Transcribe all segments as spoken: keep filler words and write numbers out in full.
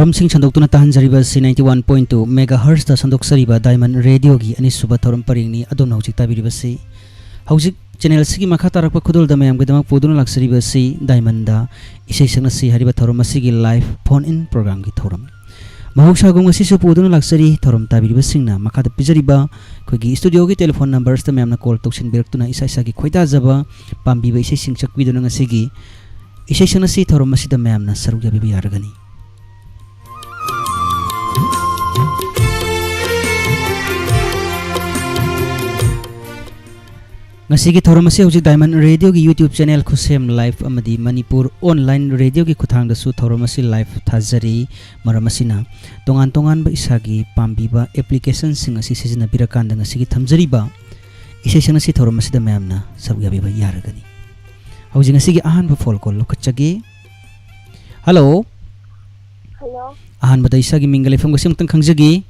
ꯊꯧꯔꯝꯁꯤꯡ ꯁꯟꯗꯣꯛꯇꯨꯅ ꯇꯥꯍꯟꯖꯔꯤꯕ ꯑꯁꯤ ninety one point two megahertzꯇ ꯁꯟꯗꯣꯛꯆꯔꯤꯕ Diamond Radioꯒꯤ ꯑꯅꯤꯁꯨꯕ ꯊꯧꯔꯝ ꯄꯔꯤꯡꯅꯤ꯫ ꯑꯗꯣꯝꯅ ꯍꯧꯖꯤꯛ ꯇꯥꯕꯤꯔꯤꯕꯁꯤ, ꯍꯧꯖꯤꯛ channel ꯑꯁꯤꯒꯤ ꯃꯈꯥ ꯇꯥꯔꯛꯄ ꯈꯨꯗꯣꯜꯗ ꯃꯌꯥꯝꯒꯤꯗꯃꯛ ꯄꯨꯗꯨꯅ ꯂꯥꯛꯆꯔꯤꯕ ꯑꯁꯤ Diamondꯗ ꯏꯁꯩ ꯁꯛꯅꯁꯤ ꯍꯥꯏꯔꯤꯕ ꯊꯧꯔꯝ ꯑꯁꯤꯒꯤ live phone in programꯒꯤ ꯊꯧꯔꯝ꯫ ꯃꯍꯧꯁꯥꯒꯨꯝ ꯉꯁꯤꯁꯨ ꯄꯨꯗꯨꯅ ꯂꯥꯛꯆꯔꯤ꯫ ꯊꯧꯔꯝ ꯇꯥꯕꯤꯔꯤꯕꯁꯤꯡꯅ ꯃꯈꯥꯗ ꯄꯤꯖꯔꯤꯕ ꯑꯩꯈꯣꯏꯒꯤ studioꯒꯤ telephone numbersꯇ ꯃꯌꯥꯝꯅ call ꯇꯧꯁꯤꯟꯕꯤꯔꯛꯇꯨꯅ ꯏꯁꯥ ꯏꯁꯥꯒꯤ ꯈꯣꯏꯗꯥꯖꯕ ꯄꯥꯝꯕꯤꯕ ꯏꯁꯩꯁꯤꯡ ꯁꯛꯄꯤꯗꯨꯅ ꯉꯁꯤꯒꯤ ꯏꯁꯩ ꯁꯛꯅꯁꯤ ꯊꯧꯔꯝ ꯑꯁꯤꯗ ꯃꯌꯥꯝꯅ ꯁꯔꯨꯛ ꯌꯥꯕꯤꯕ ꯌꯥꯔꯒꯅꯤ꯫ ꯉꯁꯤꯒꯤ ꯊꯧꯔꯝ ꯑꯁꯤ ꯍꯧꯖꯤꯛ Diamond Radioꯒꯤ YouTube channel ꯈꯨꯁꯦꯝ Live ꯑꯃꯗꯤ ꯃꯅꯤꯄꯨꯔ online radioꯒꯤ ꯈꯨꯠꯊꯥꯡꯗꯁꯨ ꯊꯧꯔꯝ ꯑꯁꯤ live ꯊꯥꯖꯔꯤ꯫ ꯃꯔꯝ ꯑꯁꯤꯅ ꯇꯣꯉꯥꯟ ꯇꯣꯉꯥꯟꯕ ꯏꯁꯥꯒꯤ ꯄꯥꯝꯕꯤꯕ applicationꯁꯤꯡ ꯑꯁꯤ ꯁꯤꯖꯤꯟꯅꯕꯤꯔꯀꯥꯟꯗ ꯉꯁꯤꯒꯤ ꯊꯝꯖꯔꯤꯕ ꯏꯁꯩ ꯁꯛꯅꯁꯤ ꯊꯧꯔꯝ ꯑꯁꯤꯗ ꯃꯌꯥꯝꯅ ꯁꯔꯨꯛ ꯌꯥꯕꯤꯕ ꯌꯥꯔꯒꯅꯤ꯫ ꯍꯧꯖꯤꯛ ꯉꯁꯤꯒꯤ ꯑꯍꯥꯟꯕ phone call ꯂꯧꯈꯠꯆꯒꯦ꯫ Hello꯫ Hello꯫ ꯑꯍꯥꯟꯕꯗ ꯏꯁꯥꯒꯤ ꯃꯤꯡꯒ ꯂꯩꯐꯝꯒꯁꯤ ꯑꯃꯨꯛꯇꯪ ꯈꯪꯖꯒꯦ꯫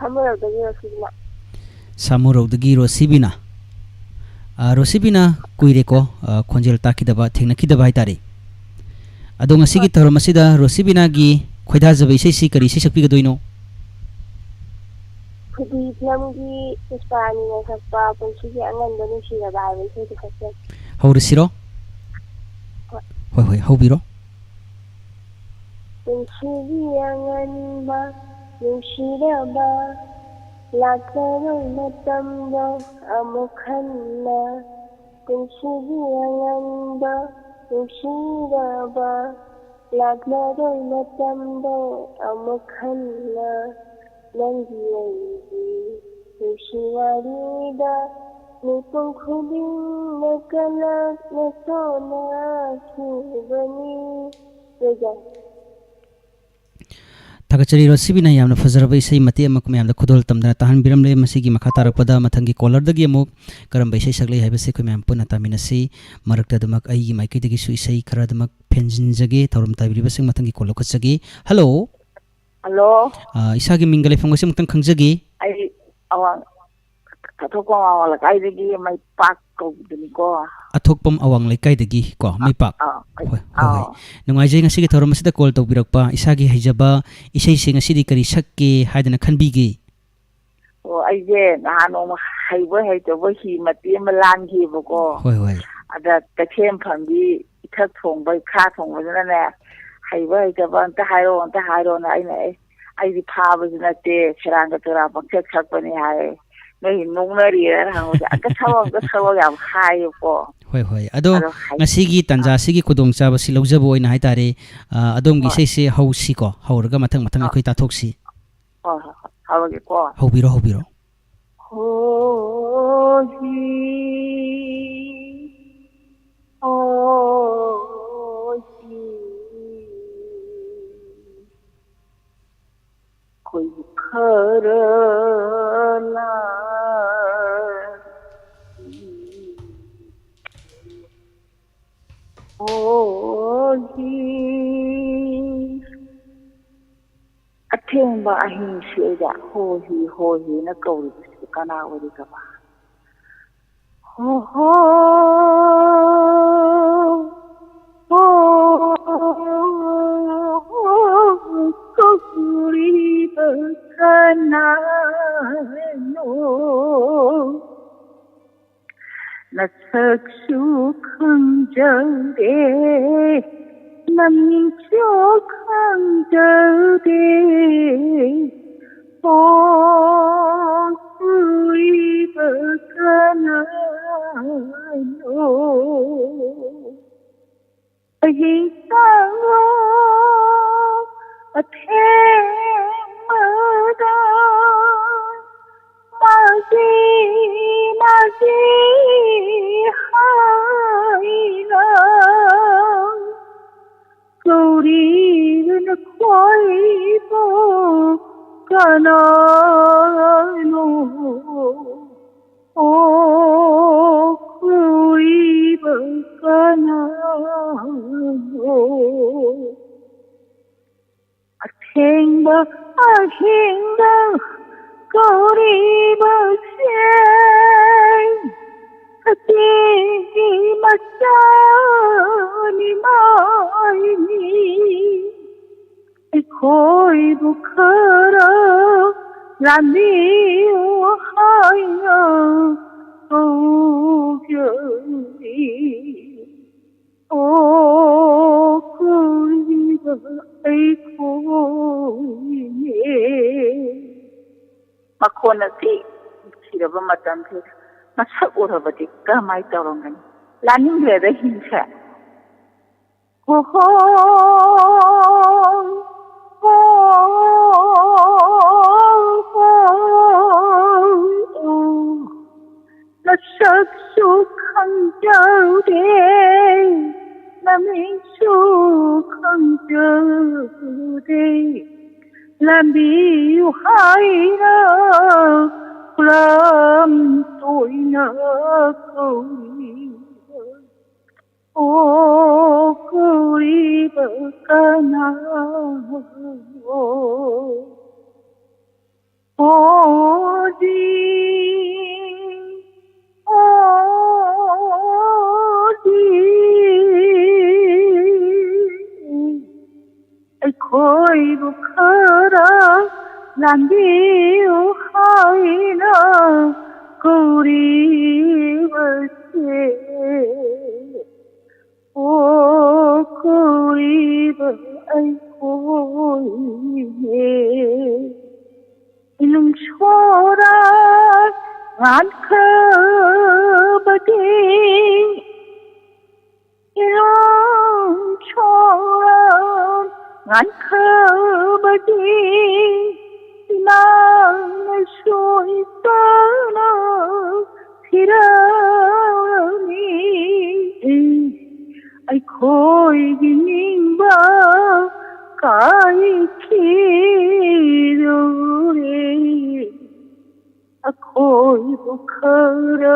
ꯁꯥꯃꯨꯔꯧꯗꯒꯤ ꯔꯣꯁꯤꯕꯤꯅꯥ꯫ ꯁꯥꯃꯨꯔꯧꯗꯒꯤ ꯔꯣꯁꯤꯕꯤꯅꯥ꯫ ꯑ, ꯔꯣꯁꯤꯕꯤꯅꯥ, ꯀꯨꯏꯔꯦꯀꯣ, ꯑ, ꯈꯣꯟꯖꯦꯜ ꯇꯥꯈꯤꯗꯕ, ꯊꯦꯡꯅꯈꯤꯗꯕ ꯍꯥꯏꯇꯥꯔꯦ꯫ ꯑꯗꯣ ꯉꯁꯤꯒꯤ ꯍꯣꯏ꯫ ꯊꯧꯔꯝ ꯑꯁꯤꯗ ꯔꯣꯁꯤꯕꯤꯅꯥꯒꯤ ꯈꯣꯏꯗꯥꯖꯕ ꯏꯁꯩꯁꯤ ꯀꯔꯤ ꯏꯁꯩ ꯁꯛꯄꯤꯒꯗꯣꯏꯅꯣ? ꯐꯤꯂꯝꯒꯤ ꯄꯨꯁꯄꯥꯅꯤꯅ ꯁꯛꯄ ꯄꯨꯟꯁꯤꯒꯤ ꯑꯉꯟꯕ ꯅꯨꯡꯁꯤꯔꯕ ꯍꯥꯏꯕ ꯏꯁꯩꯗꯨ ꯁꯛꯆꯒꯦ꯫ ꯍꯧꯔꯁꯤꯔꯣ? ꯍꯣꯏ꯫ ꯍꯣꯏ, ꯍꯣꯏ, ꯍꯧꯕꯤꯔꯣ꯫ ꯄꯨꯟꯁꯤꯒꯤ ꯑꯉꯟꯕ ꯅꯨꯡꯁꯤꯔꯕ ꯂꯥꯛꯂꯔꯣꯏ ꯃꯇꯝꯗꯣ ꯑꯃꯨꯛ ꯍꯟꯅ꯫ ꯄꯨꯟꯁꯤꯒꯤ ꯑꯉꯟꯕ ꯅꯨꯡꯁꯤꯔꯕ ꯂꯥꯛꯂꯔꯣꯏ ꯃꯇꯝꯗꯣ ꯑꯃꯨꯛ ꯍꯟꯅ꯫ ꯅꯪꯒꯤ ꯑꯩꯒꯤ ꯅꯨꯡꯁꯤ ꯋꯥꯔꯤꯗ ꯃꯤꯄꯨꯝ ꯈꯨꯗꯤꯡꯃꯛ ꯀꯂꯛꯅ ꯁꯣꯟꯅꯈꯤꯕꯅꯤ꯫ ꯂꯣꯏꯖꯔꯦ꯫ ꯊꯥꯒꯠꯆꯔꯤ ꯔꯣꯁꯤꯕꯤꯅ, ꯌꯥꯝꯅ ꯐꯖꯔꯕ ꯏꯁꯩ ꯃꯇꯦꯛ ꯑꯃ ꯃꯌꯥꯝꯗ ꯈꯨꯗꯣꯜ ꯇꯝꯗꯅ ꯇꯥꯍꯟꯕꯤꯔꯝꯂꯦ꯫ ꯃꯁꯤꯒꯤ ꯃꯈꯥ ꯇꯥꯔꯛꯄꯗ ꯃꯊꯪꯒꯤ callerꯗꯒꯤ ꯑꯃꯨꯛ ꯀꯔꯝꯕ ꯏꯁꯩ ꯁꯛꯂꯛꯏ ꯍꯥꯏꯕꯁꯤ ꯑꯩꯈꯣꯏ ꯃꯌꯥꯝ ꯄꯨꯟꯅ ꯇꯥꯃꯤꯟꯅꯁꯤ꯫ ꯃꯔꯛꯇ ꯑꯗꯨꯃꯛ ꯑꯩꯒꯤ ꯃꯥꯏꯀꯩꯗꯒꯤꯁꯨ ꯏꯁꯩ ꯈꯔ ꯑꯗꯨꯃꯛ ꯐꯦꯟꯖꯤꯟꯖꯒꯦ꯫ ꯊꯧꯔꯝ ꯇꯥꯕꯤꯔꯤꯕꯁꯤꯡ ꯃꯊꯪꯒꯤ call ꯂꯧꯈꯠꯆꯒꯦ꯫ Hello꯫ Hello꯫ ꯑ, ꯏꯁꯥꯒꯤ ꯃꯤꯡꯒ ꯂꯩꯐꯝꯒꯁꯤ ꯑꯃꯨꯛꯇꯪ ꯈꯪꯖꯒꯦ꯫ ꯑꯩ ꯑꯋꯥꯡ ꯑꯊꯣꯛꯄ ꯃꯃꯥ ꯂꯩꯀꯥꯏꯗꯒꯤ ꯃꯩꯄꯥꯛ ꯀꯧꯕꯗꯨꯅꯤꯀꯣ꯫ ꯑꯊꯣꯛꯄꯝ ꯑꯋꯥꯡ ꯂꯩꯀꯥꯏꯗꯒꯤ ꯀꯣ, ꯃꯩꯄꯥꯛ꯫ ꯑꯥ, ꯑꯩ-, ꯍꯣꯏ, ꯍꯣꯏ, ꯍꯣꯏ꯫ ꯑꯥꯎ꯫ ꯅꯨꯡꯉꯥꯏꯖꯩ ꯉꯁꯤꯒꯤ ꯊꯧꯔꯝ ꯑꯁꯤꯗ call ꯇꯧꯕꯤꯔꯛꯄ, ꯏꯁꯥꯒꯤ ꯍꯩꯖꯕ ꯏꯁꯩꯁꯦ ꯉꯁꯤꯗꯤ ꯀꯔꯤ ꯁꯛꯀꯦ ꯍꯥꯏꯗꯅ ꯈꯟꯕꯤꯒꯦ? ꯑꯣ, ꯑꯩꯁꯦ ꯅꯍꯥꯟ ꯅꯣꯡꯃ ꯍꯩꯕꯣꯏ ꯍꯩꯇꯕꯣꯏ ꯍꯤ ꯃꯇꯦꯛ ꯑꯃ ꯂꯥꯟꯈꯤꯕꯀꯣ꯫ ꯍꯣꯏ, ꯍꯣꯏ꯫ ꯑꯗ ꯀꯩꯊꯦꯜ ꯐꯝꯕꯤ ꯏꯊꯛ ꯊꯣꯡꯕ, ꯏꯈꯥ ꯊꯣꯡꯕꯗꯨꯅꯅꯦ, "ꯍꯩꯕ ꯍꯩꯇꯕ ꯑꯝꯇ ꯍꯥꯏꯔꯛꯑꯣ, ꯑꯝꯇ ꯍꯥꯏꯔꯛꯑꯣꯅ", ꯑꯩꯅ, "ꯑꯦ, ꯑꯩꯗꯤ ꯐꯥꯕꯁꯨ ꯅꯠꯇꯦ, ꯁꯦꯔꯥꯟꯒ ꯇꯨꯔꯥꯟ ꯄꯪꯁꯛ ꯁꯛꯄꯅꯤ" ꯍꯥꯏ꯫ ꯅꯣꯏ ꯅꯣꯛꯅꯔꯤꯔꯅ ꯍꯪꯕꯁꯦ, "ꯑꯝꯇ ꯁꯛꯂꯛꯑꯣ, ꯑꯝꯇ ꯁꯛꯂꯛꯑꯣ" ꯌꯥꯝ ꯍꯥꯏꯌꯦꯕꯀꯣ꯫ ꯍꯣꯏ, ꯍꯣꯏ꯫ ꯑꯗꯣ ꯑꯗꯣ ꯍꯩ-, ꯉꯁꯤꯒꯤ ꯑꯥ꯫ ꯇꯥꯟꯖꯥꯁꯤꯒꯤ ꯈꯨꯗꯣꯡꯆꯥꯕꯁꯤ ꯂꯧꯖꯕ ꯑꯣꯏꯅ ꯍꯥꯏꯇꯥꯔꯦ, ꯑ, ꯑꯗꯣꯝꯒꯤ ꯍꯣꯏ꯫ ꯏꯁꯩꯁꯦ ꯍꯧꯁꯤꯀꯣ, ꯍꯧꯔꯒ ꯃꯊꯪ ꯃꯊꯪ ꯑꯥ꯫ ꯑꯩꯈꯣꯏ ꯇꯥꯊꯣꯛꯁꯤ꯫ ꯍꯣꯏ, ꯍꯣꯏ, ꯍꯣꯏ꯫ ꯍꯧꯔꯒꯦꯀꯣ꯫ ꯍꯧꯕꯤꯔꯣ, ꯍꯧꯕꯤꯔꯣ꯫ ꯍꯣꯍꯤ, ꯍꯣꯍꯤ, ꯈꯣꯏ ꯈꯔ ꯂꯥ ꯍꯣꯍꯤ꯫ ꯑꯊꯦꯡꯕ ꯑꯍꯤꯡꯁꯤꯗ ꯍꯣꯍꯤ ꯍꯣꯍꯤꯅ ꯀꯧꯔꯤꯕꯁꯤ ꯀꯅꯥ ꯑꯣꯏꯔꯤꯒꯕ? ꯍꯣ ꯍꯣ, ꯍꯣ, ꯀꯧꯔꯤꯕ ꯀꯅꯥꯅꯣ? ꯅꯁꯛꯁꯨ ꯈꯪꯖꯗꯦ, ꯅꯃꯤꯡꯁꯨ ꯈꯪꯖꯗꯦ, ꯍꯣ, ꯀꯧꯔꯤꯕ ꯀꯅꯥꯅꯣ? ꯑꯍꯤꯡ ꯇꯥꯡꯂꯣ ꯑꯊꯦꯡꯕꯗ, ꯃꯥꯒꯤ, ꯃꯥꯒꯤ ꯍꯥꯏꯅ ꯀꯧꯔꯤꯕ ꯅꯈꯣꯏꯕꯨ ꯀꯅꯥꯅꯣ? ꯑꯣ, ꯀꯧꯔꯤꯕ ꯀꯅꯥꯅꯣ? ꯑꯊꯦꯡꯕ ꯑꯍꯤꯡꯗ ꯀꯧꯔꯤꯕꯁꯦ ꯁꯇꯤꯒꯤ ꯃꯆꯥꯅꯤ ꯃꯥꯏꯅꯤ꯫ ꯑꯩꯈꯣꯏꯕꯨ ꯈꯔ ꯂꯥꯟꯕꯤꯌꯨ ꯍꯥꯏꯅ ꯀꯧꯖꯔꯤ꯫ ꯑꯣ ꯀꯧꯔꯤꯕ ꯑꯩꯈꯣꯏꯅꯦ꯫ ꯃꯈꯣꯟ ꯑꯁꯤ ꯅꯨꯡꯁꯤꯔꯕ ꯃꯇꯝꯁꯤꯗ ꯃꯁꯛ ꯎꯔꯕꯗꯤ ꯀꯔꯝꯍꯥꯏ ꯇꯧꯔꯝꯒꯅꯤ? ꯂꯥꯅꯤꯡꯗ꯭ꯔꯦꯗ ꯍꯤꯡꯁꯦ꯫ ꯍꯣ ꯍꯣ ꯍꯣ꯫ ꯅꯁꯛꯁꯨ ꯈꯪꯖꯗꯦ, ꯅꯃꯤꯡꯁꯨ ꯈꯪꯖꯗꯦ, ꯂꯥꯟꯕꯤꯌꯨ ꯍꯥꯏꯅ ꯈꯨꯂꯝ ꯇꯣꯏꯅ ꯀꯧꯔꯤꯕ꯫ ꯑꯣ ꯀꯧꯔꯤꯕ ꯀꯅꯥꯅꯣ? ꯑꯣꯗꯤ, ꯑꯣꯗꯤ, ꯑꯩꯈꯣꯏꯕꯨ ꯈꯔ ꯂꯥꯟꯕꯤꯌꯨ ꯍꯥꯏꯅ ꯀꯧꯔꯤꯕꯁꯦ꯫ ꯑꯣ ꯀꯧꯔꯤꯕ ꯑꯩꯈꯣꯏꯅꯦ꯫ ꯏꯅꯨꯡ ꯁꯣꯔ ꯉꯥꯟꯈ꯭ꯔꯕꯗꯤ, ꯏꯅꯨꯡ ꯁꯣꯔ ꯉꯥꯟꯈ꯭ꯔꯕꯗꯤ, ꯏꯃꯥꯅꯁꯨ ꯏꯆꯥꯅ ꯐꯤꯔꯥꯅꯤ꯫ ꯑꯩꯈꯣꯏꯒꯤ ꯅꯤꯡꯕ ꯀꯥꯏꯈꯤꯗꯧꯔꯦ꯫ ꯑꯩꯈꯣꯏꯕꯨ ꯈꯔ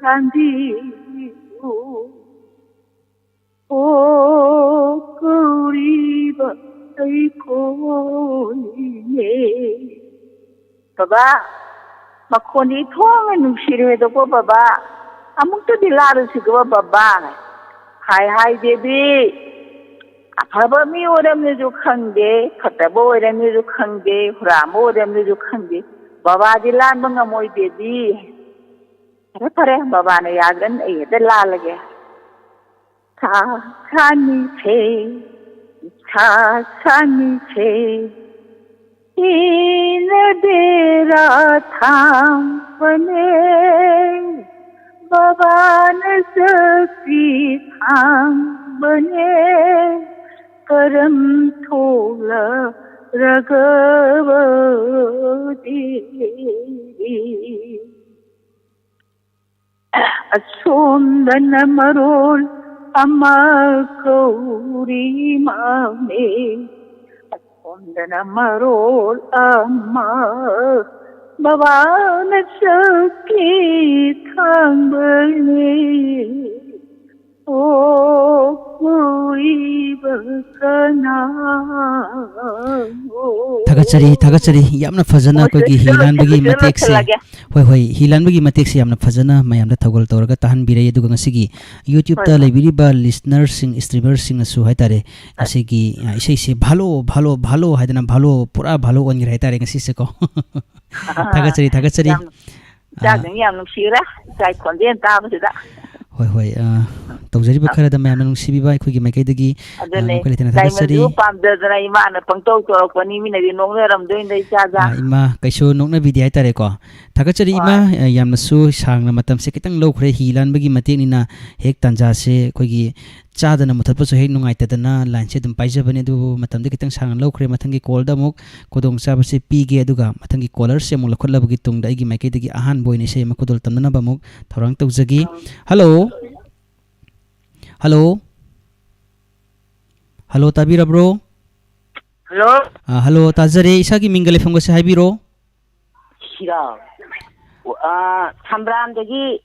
ꯂꯥꯟꯕꯤꯌꯨ꯫ ꯑꯣ ꯀꯧꯔꯤꯕ ꯑꯩꯈꯣꯏꯅꯦ꯫ ꯕꯕꯥ, ꯃꯈꯣꯟꯗꯤ ꯏꯊꯣꯡꯅ ꯅꯨꯡꯁꯤꯔꯦꯗꯀꯣ ꯕꯕꯥ꯫ ꯑꯃꯨꯛꯇꯗꯤ ꯂꯥꯛꯂꯨꯁꯤꯗꯕ ꯕꯕꯥ꯫ ꯍꯥꯏ ꯍꯥꯏꯗꯦꯗꯤ, ꯑꯐꯕ ꯃꯤ ꯑꯣꯏꯔꯝꯅꯤꯁꯨ ꯈꯪꯗꯦ, ꯐꯠꯇꯕ ꯑꯣꯏꯔꯝꯅꯤꯁꯨ ꯈꯪꯗꯦ, ꯍꯨꯔꯥꯟꯕ ꯑꯣꯏꯔꯝꯅꯤꯁꯨ ꯈꯪꯗꯦ, ꯕꯕꯥꯗꯤ ꯂꯥꯟꯕ ꯉꯝꯃꯣꯏꯗꯦꯗꯤ꯫ ꯐꯔꯦ ꯐꯔꯦ, ꯕꯕꯥꯅ ꯌꯥꯗ꯭ꯔꯅꯤ, ꯑꯩ ꯍꯦꯛꯇ ꯂꯥꯜꯂꯒꯦ꯫ ꯁꯥ ꯁꯥꯅꯤꯁꯦ, ꯁꯥ ꯁꯥꯅꯤꯁꯦ, ꯏꯅ ꯗꯦꯔꯥ ꯊꯥꯡꯕꯅꯦ, ꯕꯕꯥꯅ ꯆꯠꯄꯤ ꯊꯥꯡꯕꯅꯦ, ꯀꯔꯝ ꯊꯣꯛꯂꯔꯒꯕꯗꯤ꯫ ꯑꯁꯣꯝꯗꯅ ꯃꯔꯣꯜ ꯑꯃ ꯀꯧꯔꯤ ꯃꯥꯝꯃꯦ, ꯑꯁꯣꯝꯗꯅ ꯃꯔꯣꯜ ꯑꯃ ꯕꯕꯥꯅ ꯆꯠꯈꯤ ꯊꯥꯡꯕꯅꯦ꯫ ꯑꯣ ꯀꯨꯏꯕ ꯀꯅꯥꯅꯣ? ꯊꯥꯒꯠꯆꯔꯤ, ꯊꯥꯒꯠꯆꯔꯤ꯫ ꯌꯥꯝꯅ ꯐꯖꯅ ꯑꯣ, ꯑꯩꯈꯣꯏꯒꯤ ꯍꯤ ꯂꯣꯏꯁꯤꯜꯂꯣ, ꯂꯥꯟꯕꯒꯤ ꯂꯣꯏꯁꯤꯜꯂꯣ, ꯃꯇꯦꯛꯁꯦ, ꯂꯣꯏꯁꯤꯜꯂꯒꯦ꯫ ꯍꯣꯏ, ꯍꯣꯏ, ꯍꯤ ꯂꯥꯟꯕꯒꯤ ꯃꯇꯦꯛꯁꯦ ꯌꯥꯝꯅ ꯐꯖꯅ ꯃꯌꯥꯝꯗ ꯊꯧꯒꯜ ꯇꯧꯔꯒ ꯇꯥꯍꯟꯕꯤꯔꯛꯏ꯫ ꯑꯗꯨꯒ ꯉꯁꯤꯒꯤ YouTube-ꯇ ꯍꯣꯏ, ꯍꯣꯏ꯫ ꯂꯩꯕꯤꯔꯤꯕ listener-ꯁꯤꯡ, streamer-ꯁꯤꯡꯅꯁꯨ ꯍꯥꯏꯇꯥꯔꯦ, ꯑ꯫ ꯉꯁꯤꯒꯤ, ꯑ, ꯏꯁꯩꯁꯦ ꯚꯥꯂꯣ, ꯚꯥꯂꯣ, ꯚꯥꯂꯣ ꯍꯥꯏꯗꯅ ꯚꯥꯂꯣ, ꯄꯨꯔꯥ ꯚꯥꯂꯣ ꯑꯣꯟꯈ꯭ꯔꯦ ꯍꯥꯏꯇꯥꯔꯦ ꯉꯁꯤꯁꯦꯀꯣ꯫ ꯊꯥꯒꯠꯆꯔꯤ, ꯊꯥꯒꯠꯆꯔꯤ꯫ ꯌꯥꯝ, ꯑ, ꯏꯆꯥꯁꯤꯡ ꯌꯥꯝ ꯅꯨꯡꯁꯤꯈ꯭ꯔꯦ, ꯏꯆꯥꯒꯤ ꯈꯣꯟꯖꯦꯜ ꯇꯥꯕꯁꯤꯗ꯫ ꯍꯣꯏ, ꯍꯣꯏ, ꯑ, ꯇꯧꯖꯔꯤꯕ ꯑ꯫ ꯈꯔꯗ ꯃꯌꯥꯝꯅ ꯅꯨꯡꯁꯤꯕꯤꯕ ꯑꯩꯈꯣꯏꯒꯤ ꯃꯥꯏꯀꯩꯗꯒꯤ, ꯑ, ꯑꯗꯨꯅꯦ, ꯃꯈꯣꯏ ꯂꯩꯇꯅ ꯊꯥꯒꯠꯆꯔꯤ꯫ ꯗꯥꯏꯃꯟꯁꯤꯕꯨ ꯄꯥꯝꯖꯗꯅ ꯏꯃꯥꯅ ꯄꯪꯇꯧ ꯇꯧꯔꯛꯄꯅꯤ, ꯃꯤꯅꯗꯤ ꯅꯣꯛꯅꯔꯝꯗꯣꯏꯅꯤꯗ ꯏꯆꯥꯗ꯫ ꯑ, ꯏꯃꯥ, ꯀꯩꯁꯨ ꯅꯣꯛꯅꯕꯤꯗꯦ ꯍꯥꯏꯇꯥꯔꯦꯀꯣ꯫ ꯊꯥꯒꯠꯆꯔꯤ ꯏꯃꯥ, ꯍꯣꯏ꯫ ꯑ, ꯌꯥꯝꯅꯁꯨ ꯁꯥꯡꯅ ꯃꯇꯝꯁꯦ ꯈꯤꯇꯪ ꯂꯧꯈ꯭ꯔꯦ ꯍꯤ ꯂꯥꯟꯕꯒꯤ ꯃꯇꯦꯛꯅꯤꯅ꯫ ꯍꯦꯛ ꯇꯥꯟꯖꯥꯁꯦ ꯑꯩꯈꯣꯏꯒꯤ ꯆꯥꯗꯅ ꯃꯨꯊꯠꯄꯁꯨ ꯍꯦꯛ ꯅꯨꯡꯉꯥꯏꯇꯗꯅ line-ꯁꯦ ꯑꯗꯨꯝ ꯄꯥꯏꯖꯕꯅꯦ, ꯑꯗꯨꯕꯨ ꯃꯇꯝꯗꯤ ꯈꯤꯇꯪ ꯁꯥꯡꯅ ꯂꯧꯈ꯭ꯔꯦ꯫ ꯃꯊꯪꯒꯤ call-ꯗ ꯑꯃꯨꯛ ꯈꯨꯗꯣꯡꯆꯥꯕꯁꯦ ꯄꯤꯒꯦ, ꯑꯗꯨꯒ ꯃꯊꯪꯒꯤ caller-ꯁꯦ ꯑꯃꯨꯛ ꯂꯧꯈꯠꯂꯕꯒꯤ ꯇꯨꯡꯗ ꯑꯩꯒꯤ ꯃꯥꯏꯀꯩꯗꯒꯤ ꯑꯍꯥꯟꯕ ꯑꯣꯏꯅ ꯏꯁꯩ ꯑꯃ ꯈꯨꯗꯣꯜ ꯇꯝꯅꯅꯕ ꯑꯃꯨꯛ ꯊꯧꯔꯥꯡ ꯇꯧꯖꯒꯦ꯫ ꯎꯝ꯫ Hello? Hello? Hello, ꯇꯥꯕꯤꯔꯕ꯭ꯔꯣ? Hello? ꯑ, hello, ꯇꯥꯖꯔꯦ꯫ ꯏꯁꯥꯒꯤ ꯃꯤꯡꯒ ꯂꯩꯐꯝꯒꯁꯦ ꯍꯥꯏꯕꯤꯔꯣ꯫ ꯁꯤꯔꯥ꯫ ꯑ, ꯁꯝꯕ꯭ꯔꯥꯝꯗꯒꯤ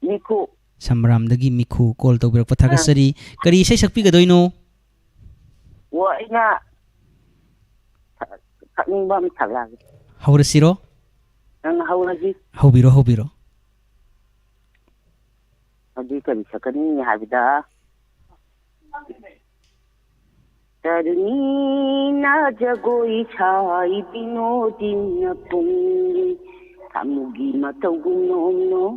ꯃꯤꯈꯨ꯫ ꯁꯝꯕ꯭ꯔꯥꯝꯗꯒꯤ ꯃꯤꯈꯨ call ꯇꯧꯕꯤꯔꯛꯄ ꯑ꯫ ꯊꯥꯒꯠꯆꯔꯤ꯫ ꯀꯔꯤ ꯏꯁꯩ ꯁꯛꯄꯤꯒꯗꯣꯏꯅꯣ? ꯑꯣ, ꯑꯩꯅ ꯁꯛꯅꯤꯡꯕ ꯑꯃ ꯁꯛꯂꯛꯑꯒꯦ꯫ ꯍꯧꯔꯁꯤꯔꯣ? ꯅꯪ ꯍꯧꯔꯁꯤ꯫ ꯍꯧꯕꯤꯔꯣ, ꯍꯧꯕꯤꯔꯣ꯫ ꯑꯗꯨꯗꯤ ꯀꯔꯤ ꯁꯛꯀꯅꯤ ꯍꯥꯏꯕꯗ, ꯇꯔꯨꯅꯤꯅ ꯖꯒꯣꯏ ꯁꯥꯏ ꯕꯤꯅꯣꯗꯤꯅ ꯄꯨꯡꯂꯤ, ꯊꯥꯃꯨꯒꯤ ꯃꯇꯧꯒꯨꯝ ꯅꯣꯝ ꯅꯣꯝ,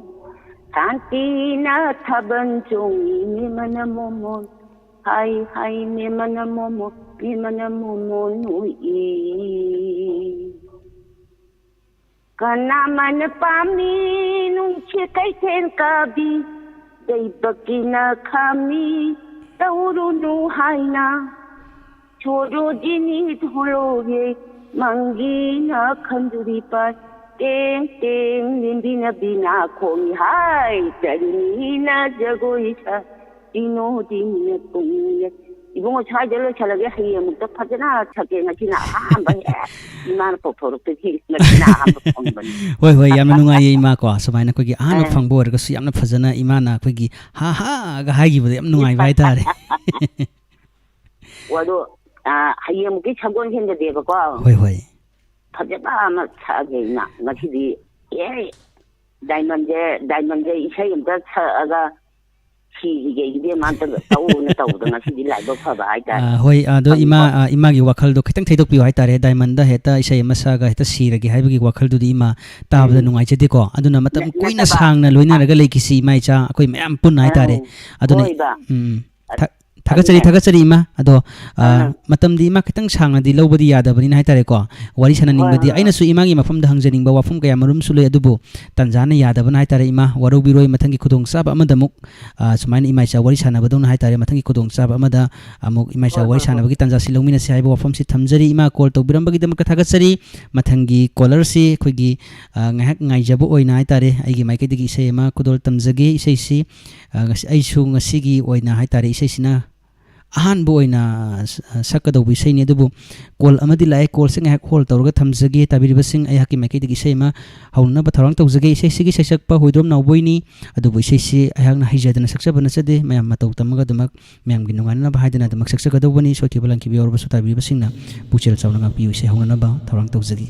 ꯁꯥꯟꯇꯤꯅ ꯊꯥꯕꯜ ꯆꯣꯡꯉꯤ ꯃꯦꯃꯅ ꯃꯣꯃꯣꯟ, ꯍꯥꯏ ꯍꯥꯏ ꯃꯦꯃꯅ ꯃꯣꯃꯣꯟ, ꯃꯦꯃꯅ ꯃꯣꯃꯣꯟ ꯅꯣꯛꯏ꯫ ꯀꯅꯥꯃꯅ ꯄꯥꯝꯃꯤ ꯅꯨꯡꯁꯤ ꯀꯩꯊꯦꯜ ꯀꯥꯕꯤ, ꯂꯩꯕꯛꯀꯤꯅ ꯈꯥꯝꯃꯤ ꯇꯧꯔꯨꯅꯨ ꯍꯥꯏꯅ꯫ ꯁꯣꯔꯣꯖꯤꯅꯤ ꯊꯣꯂꯣꯌꯦ ꯃꯪꯒꯤꯅ ꯈꯟꯗꯨꯔꯤ ꯄꯥꯏ, ꯇꯦꯡ ꯇꯦꯡ ꯂꯦꯝꯕꯤꯅ ꯕꯤꯅꯥ ꯈꯣꯡꯉꯤ ꯍꯥꯏ, ꯇꯔꯤꯅꯤꯅ ꯖꯒꯣꯏ ꯁꯥ, ꯏꯅꯣꯗꯤꯅ ꯄꯨꯡꯅ꯫ ꯏꯕꯨꯡꯉꯣ, ꯁ꯭ꯋꯥꯏꯗ ꯂꯣꯏꯁꯜꯂꯒꯦ, ꯍꯌꯦꯡ ꯑꯃꯨꯛꯇ ꯐꯖꯅ ꯁꯛꯀꯦ, ꯉꯁꯤꯅ ꯑꯍꯥꯟꯕ ꯍꯦꯛ ꯏꯃꯥꯅ ꯀꯧꯊꯣꯔꯛꯇꯣꯏꯁꯤ, ꯉꯁꯤꯅ ꯑꯍꯥꯟꯕ ꯐꯪꯕꯅꯤ꯫ ꯍꯣꯏ, ꯍꯣꯏ, ꯌꯥꯝꯅ ꯅꯨꯡꯉꯥꯏꯌꯦ ꯏꯃꯥ ꯀꯣ, ꯁꯨꯃꯥꯏꯅ ꯑꯩꯈꯣꯏꯒꯤ ꯑꯍꯥꯟꯕ ꯑꯥ꯫ ꯐꯪꯕ ꯑꯣꯏꯔꯒꯁꯨ ꯌꯥꯝꯅ ꯐꯖꯅ ꯏꯃꯥꯅ ꯑꯩꯈꯣꯏꯒꯤ ꯍꯥ ꯍꯥꯒ ꯍꯥꯏꯈꯤꯕꯗꯣ ꯌꯥꯝ ꯅꯨꯡꯉꯥꯏꯕ ꯍꯥꯏꯇꯥꯔꯦ꯫ ꯑꯣ, ꯑꯗꯣ, ꯑꯥ, ꯍꯌꯦꯡꯃꯨꯛꯀꯤ ꯁꯒꯣꯜꯁꯦꯟꯗꯗꯤꯕꯀꯣ, ꯍꯣꯏ, ꯍꯣꯏ꯫ ꯐꯖꯕ ꯑꯃ ꯁꯛꯑꯒꯦ ꯏꯃꯥ꯫ ꯉꯁꯤꯗꯤ, ꯑꯦ, ꯗꯥꯏꯃꯟꯁꯦ, ꯗꯥꯏꯃꯟꯁꯦ ꯏꯁꯩ ꯑꯝꯇ ꯁꯛꯑꯒ ꯁꯤꯈꯤꯒꯦ, ꯏꯕꯦꯝꯃ ꯑꯝꯇ ꯇꯧꯅ ꯇꯧꯕꯗ ꯉꯁꯤꯗꯤ ꯂꯥꯏꯕꯛ ꯐꯕ ꯍꯥꯏꯇꯥꯔꯦ꯫ ꯑꯥ, ꯍꯣꯏ, ꯑꯗꯣ ꯏꯃꯥ, ꯐꯪꯕ꯫ ꯑꯥ, ꯏꯃꯥꯒꯤ ꯋꯥꯈꯜꯗꯣ ꯈꯤꯇꯪ ꯊꯩꯗꯣꯛꯄꯤꯌꯨ ꯍꯥꯏꯇꯥꯔꯦ꯫ ꯗꯥꯏꯃꯟꯗ ꯍꯦꯛꯇ ꯏꯁꯩ ꯑꯃ ꯁꯛꯑꯒ ꯍꯦꯛꯇ ꯁꯤꯔꯒꯦ ꯍꯥꯏꯕꯒꯤ ꯋꯥꯈꯜꯗꯨꯗꯤ ꯏꯃꯥ ꯇꯥꯕꯗ ꯎꯝ꯫ ꯅꯨꯡꯉꯥꯏꯖꯗꯦꯀꯣ꯫ ꯑꯗꯨꯅ ꯃꯇꯝ ꯅ-, ꯀꯨꯏꯅ ꯅꯠꯇꯕ꯫ ꯁꯥꯡꯅ ꯑꯥ꯫ ꯂꯣꯏꯅꯔꯒ ꯂꯩꯈꯤꯁꯤ ꯏꯃꯥ ꯏꯆꯥ ꯑꯩꯈꯣꯏ ꯃꯌꯥꯝ ꯄꯨꯟꯅ ꯍꯥꯏꯇꯥꯔꯦ꯫ ꯑꯥ꯫ ꯑꯗꯨꯅ, ꯍꯣꯏꯕ꯫ ꯎꯝ, ꯎꯝ꯫ ꯊꯥ-, ꯊꯥꯒꯠꯆꯔꯤ, ꯑꯗꯨꯅꯦ꯫ ꯊꯥꯒꯠꯆꯔꯤ ꯏꯃꯥ꯫ ꯑꯗꯣ, ꯑꯥ, ꯑꯥ꯫ ꯃꯇꯝꯗꯤ ꯏꯃꯥ ꯈꯤꯇꯪ ꯁꯥꯡꯅꯗꯤ ꯂꯧꯕꯗꯤ ꯌꯥꯗꯕꯅꯤꯅ ꯍꯥꯏꯇꯥꯔꯦꯀꯣ꯫ ꯋꯥꯔꯤ ꯍꯣꯏ, ꯁꯥꯟꯅꯅꯤꯡꯕꯗꯤ ꯍꯣꯏ, ꯍꯣꯏ꯫ ꯑꯩꯅꯁꯨ ꯏꯃꯥꯒꯤ ꯃꯐꯝꯗ ꯍꯪꯖꯅꯤꯡꯕ ꯋꯥꯐꯝ ꯀꯌꯥ ꯃꯔꯨꯝꯁꯨ ꯂꯩ, ꯑꯗꯨꯕꯨ ꯇꯥꯟꯖꯥꯅ ꯌꯥꯗꯕꯅ ꯍꯥꯏꯇꯥꯔꯦ ꯏꯃꯥ꯫ ꯋꯥꯔꯧꯕꯤꯔꯣꯏ, ꯃꯊꯪꯒꯤ ꯈꯨꯗꯣꯡꯆꯥꯕ ꯑꯃꯗ ꯑꯃꯨꯛ, ꯑꯥ, ꯁꯨꯃꯥꯏꯅ ꯏꯃꯥ ꯏꯆꯥ ꯋꯥꯔꯤ ꯁꯥꯟꯅꯕꯗꯧꯅ ꯍꯥꯏꯇꯥꯔꯦ, ꯃꯊꯪꯒꯤ ꯈꯨꯗꯣꯡꯆꯥꯕ ꯑꯃꯗ ꯑꯃꯨꯛ ꯏꯃꯥ ꯏꯆꯥ ꯍꯣꯏ, ꯋꯥꯔꯤ ꯍꯣꯏ, ꯍꯣꯏ꯫ ꯁꯥꯟꯅꯕꯒꯤ ꯇꯥꯟꯖꯥꯁꯤ ꯂꯧꯃꯤꯟꯅꯁꯤ ꯍꯥꯏꯕ ꯋꯥꯐꯝꯁꯤ ꯊꯝꯖꯔꯤ꯫ ꯏꯃꯥ call ꯇꯧꯕꯤꯔꯝꯕꯒꯤꯗꯃꯛꯇ ꯊꯥꯒꯠꯆꯔꯤ꯫ ꯃꯊꯪꯒꯤ callerꯁꯤ ꯑꯩꯈꯣꯏꯒꯤ, ꯑꯥ, ꯉꯥꯏꯍꯥꯛ ꯉꯥꯏꯖꯕ ꯑꯣꯏꯅ ꯍꯥꯏꯇꯥꯔꯦ, ꯑꯩꯒꯤ ꯃꯥꯏꯀꯩꯗꯒꯤ ꯏꯁꯩ ꯑꯃ ꯈꯨꯗꯣꯜ ꯇꯝꯖꯒꯦ꯫ ꯏꯁꯩꯁꯤ, ꯑꯥ, ꯉꯁꯤ, ꯑꯩꯁꯨ ꯉꯁꯤꯒꯤ ꯑꯣꯏꯅ ꯍꯥꯏꯇꯥꯔꯦ, ꯏꯁꯩꯁꯤꯅ ꯑꯍꯥꯟꯕ ꯑꯣꯏꯅ ꯁ-, ꯁꯛꯀꯗꯧꯕ ꯏꯁꯩꯅꯤ꯫ ꯑꯗꯨꯕꯨ call ꯑꯃꯗꯤ ꯂꯥꯛꯑꯦ, callꯁꯦ ꯉꯥꯏꯍꯥꯛ hold ꯇꯧꯔꯒ ꯊꯝꯖꯒꯦ꯫ ꯇꯥꯕꯤꯔꯤꯕꯁꯤꯡ, ꯑꯩꯍꯥꯛꯀꯤ ꯃꯥꯏꯀꯩꯗꯒꯤ ꯏꯁꯩ ꯑꯃ ꯍꯧꯅꯅꯕ ꯊꯧꯔꯥꯡ ꯇꯧꯖꯒꯦ꯫ ꯏꯁꯩꯁꯤꯒꯤ ꯁꯩꯁꯛꯄ ꯍꯨꯏꯗ꯭ꯔꯣꯝ ꯅꯥꯎꯕꯣꯏꯅꯤ꯫ ꯑꯗꯨꯕꯨ ꯏꯁꯩꯁꯤ ꯑꯩꯍꯥꯛꯅ ꯍꯩꯖꯗꯅ ꯁꯛꯆꯕ ꯅꯠꯆꯗꯦ꯫ ꯃꯌꯥꯝ ꯃꯇꯧ ꯇꯝꯃꯒ ꯑꯗꯨꯃꯛ ꯃꯌꯥꯝꯒꯤ ꯅꯨꯡꯉꯥꯏꯅꯅꯕ ꯍꯥꯏꯗꯅ ꯑꯗꯨꯃꯛ ꯁꯛꯆꯒꯗꯧꯕꯅꯤ꯫ ꯁꯣꯏꯈꯤꯕ ꯂꯥꯟꯈꯤꯕ ꯌꯥꯎꯔꯕꯁꯨ ꯇꯥꯕꯤꯔꯤꯕꯁꯤꯡꯅ ꯄꯨꯛꯆꯦꯜ ꯆꯥꯎꯅ ꯉꯥꯛꯄꯤꯌꯨ꯫ ꯏꯁꯩ ꯍꯧꯅꯅꯕ ꯊꯧꯔꯥꯡ ꯇꯧꯖꯒꯦ꯫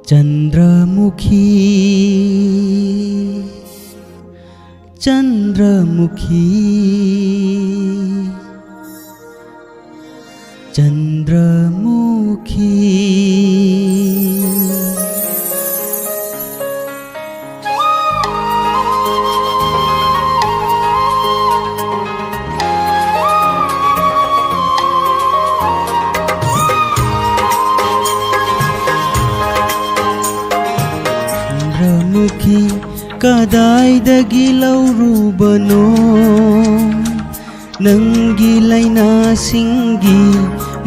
ꯆꯟꯗ꯭ꯔꯃꯨꯈꯤ, ꯆꯟꯗ꯭ꯔꯃꯨꯈꯤ, ꯆꯟꯗ꯭ꯔꯃꯨꯈꯤ꯫ ꯆꯟꯗ꯭ꯔꯃꯨꯈꯤ, ꯀꯗꯥꯏꯗꯒꯤ ꯂꯧꯔꯨꯕꯅꯣ ꯅꯪꯒꯤ ꯂꯥꯏꯅꯥꯁꯤꯡꯒꯤ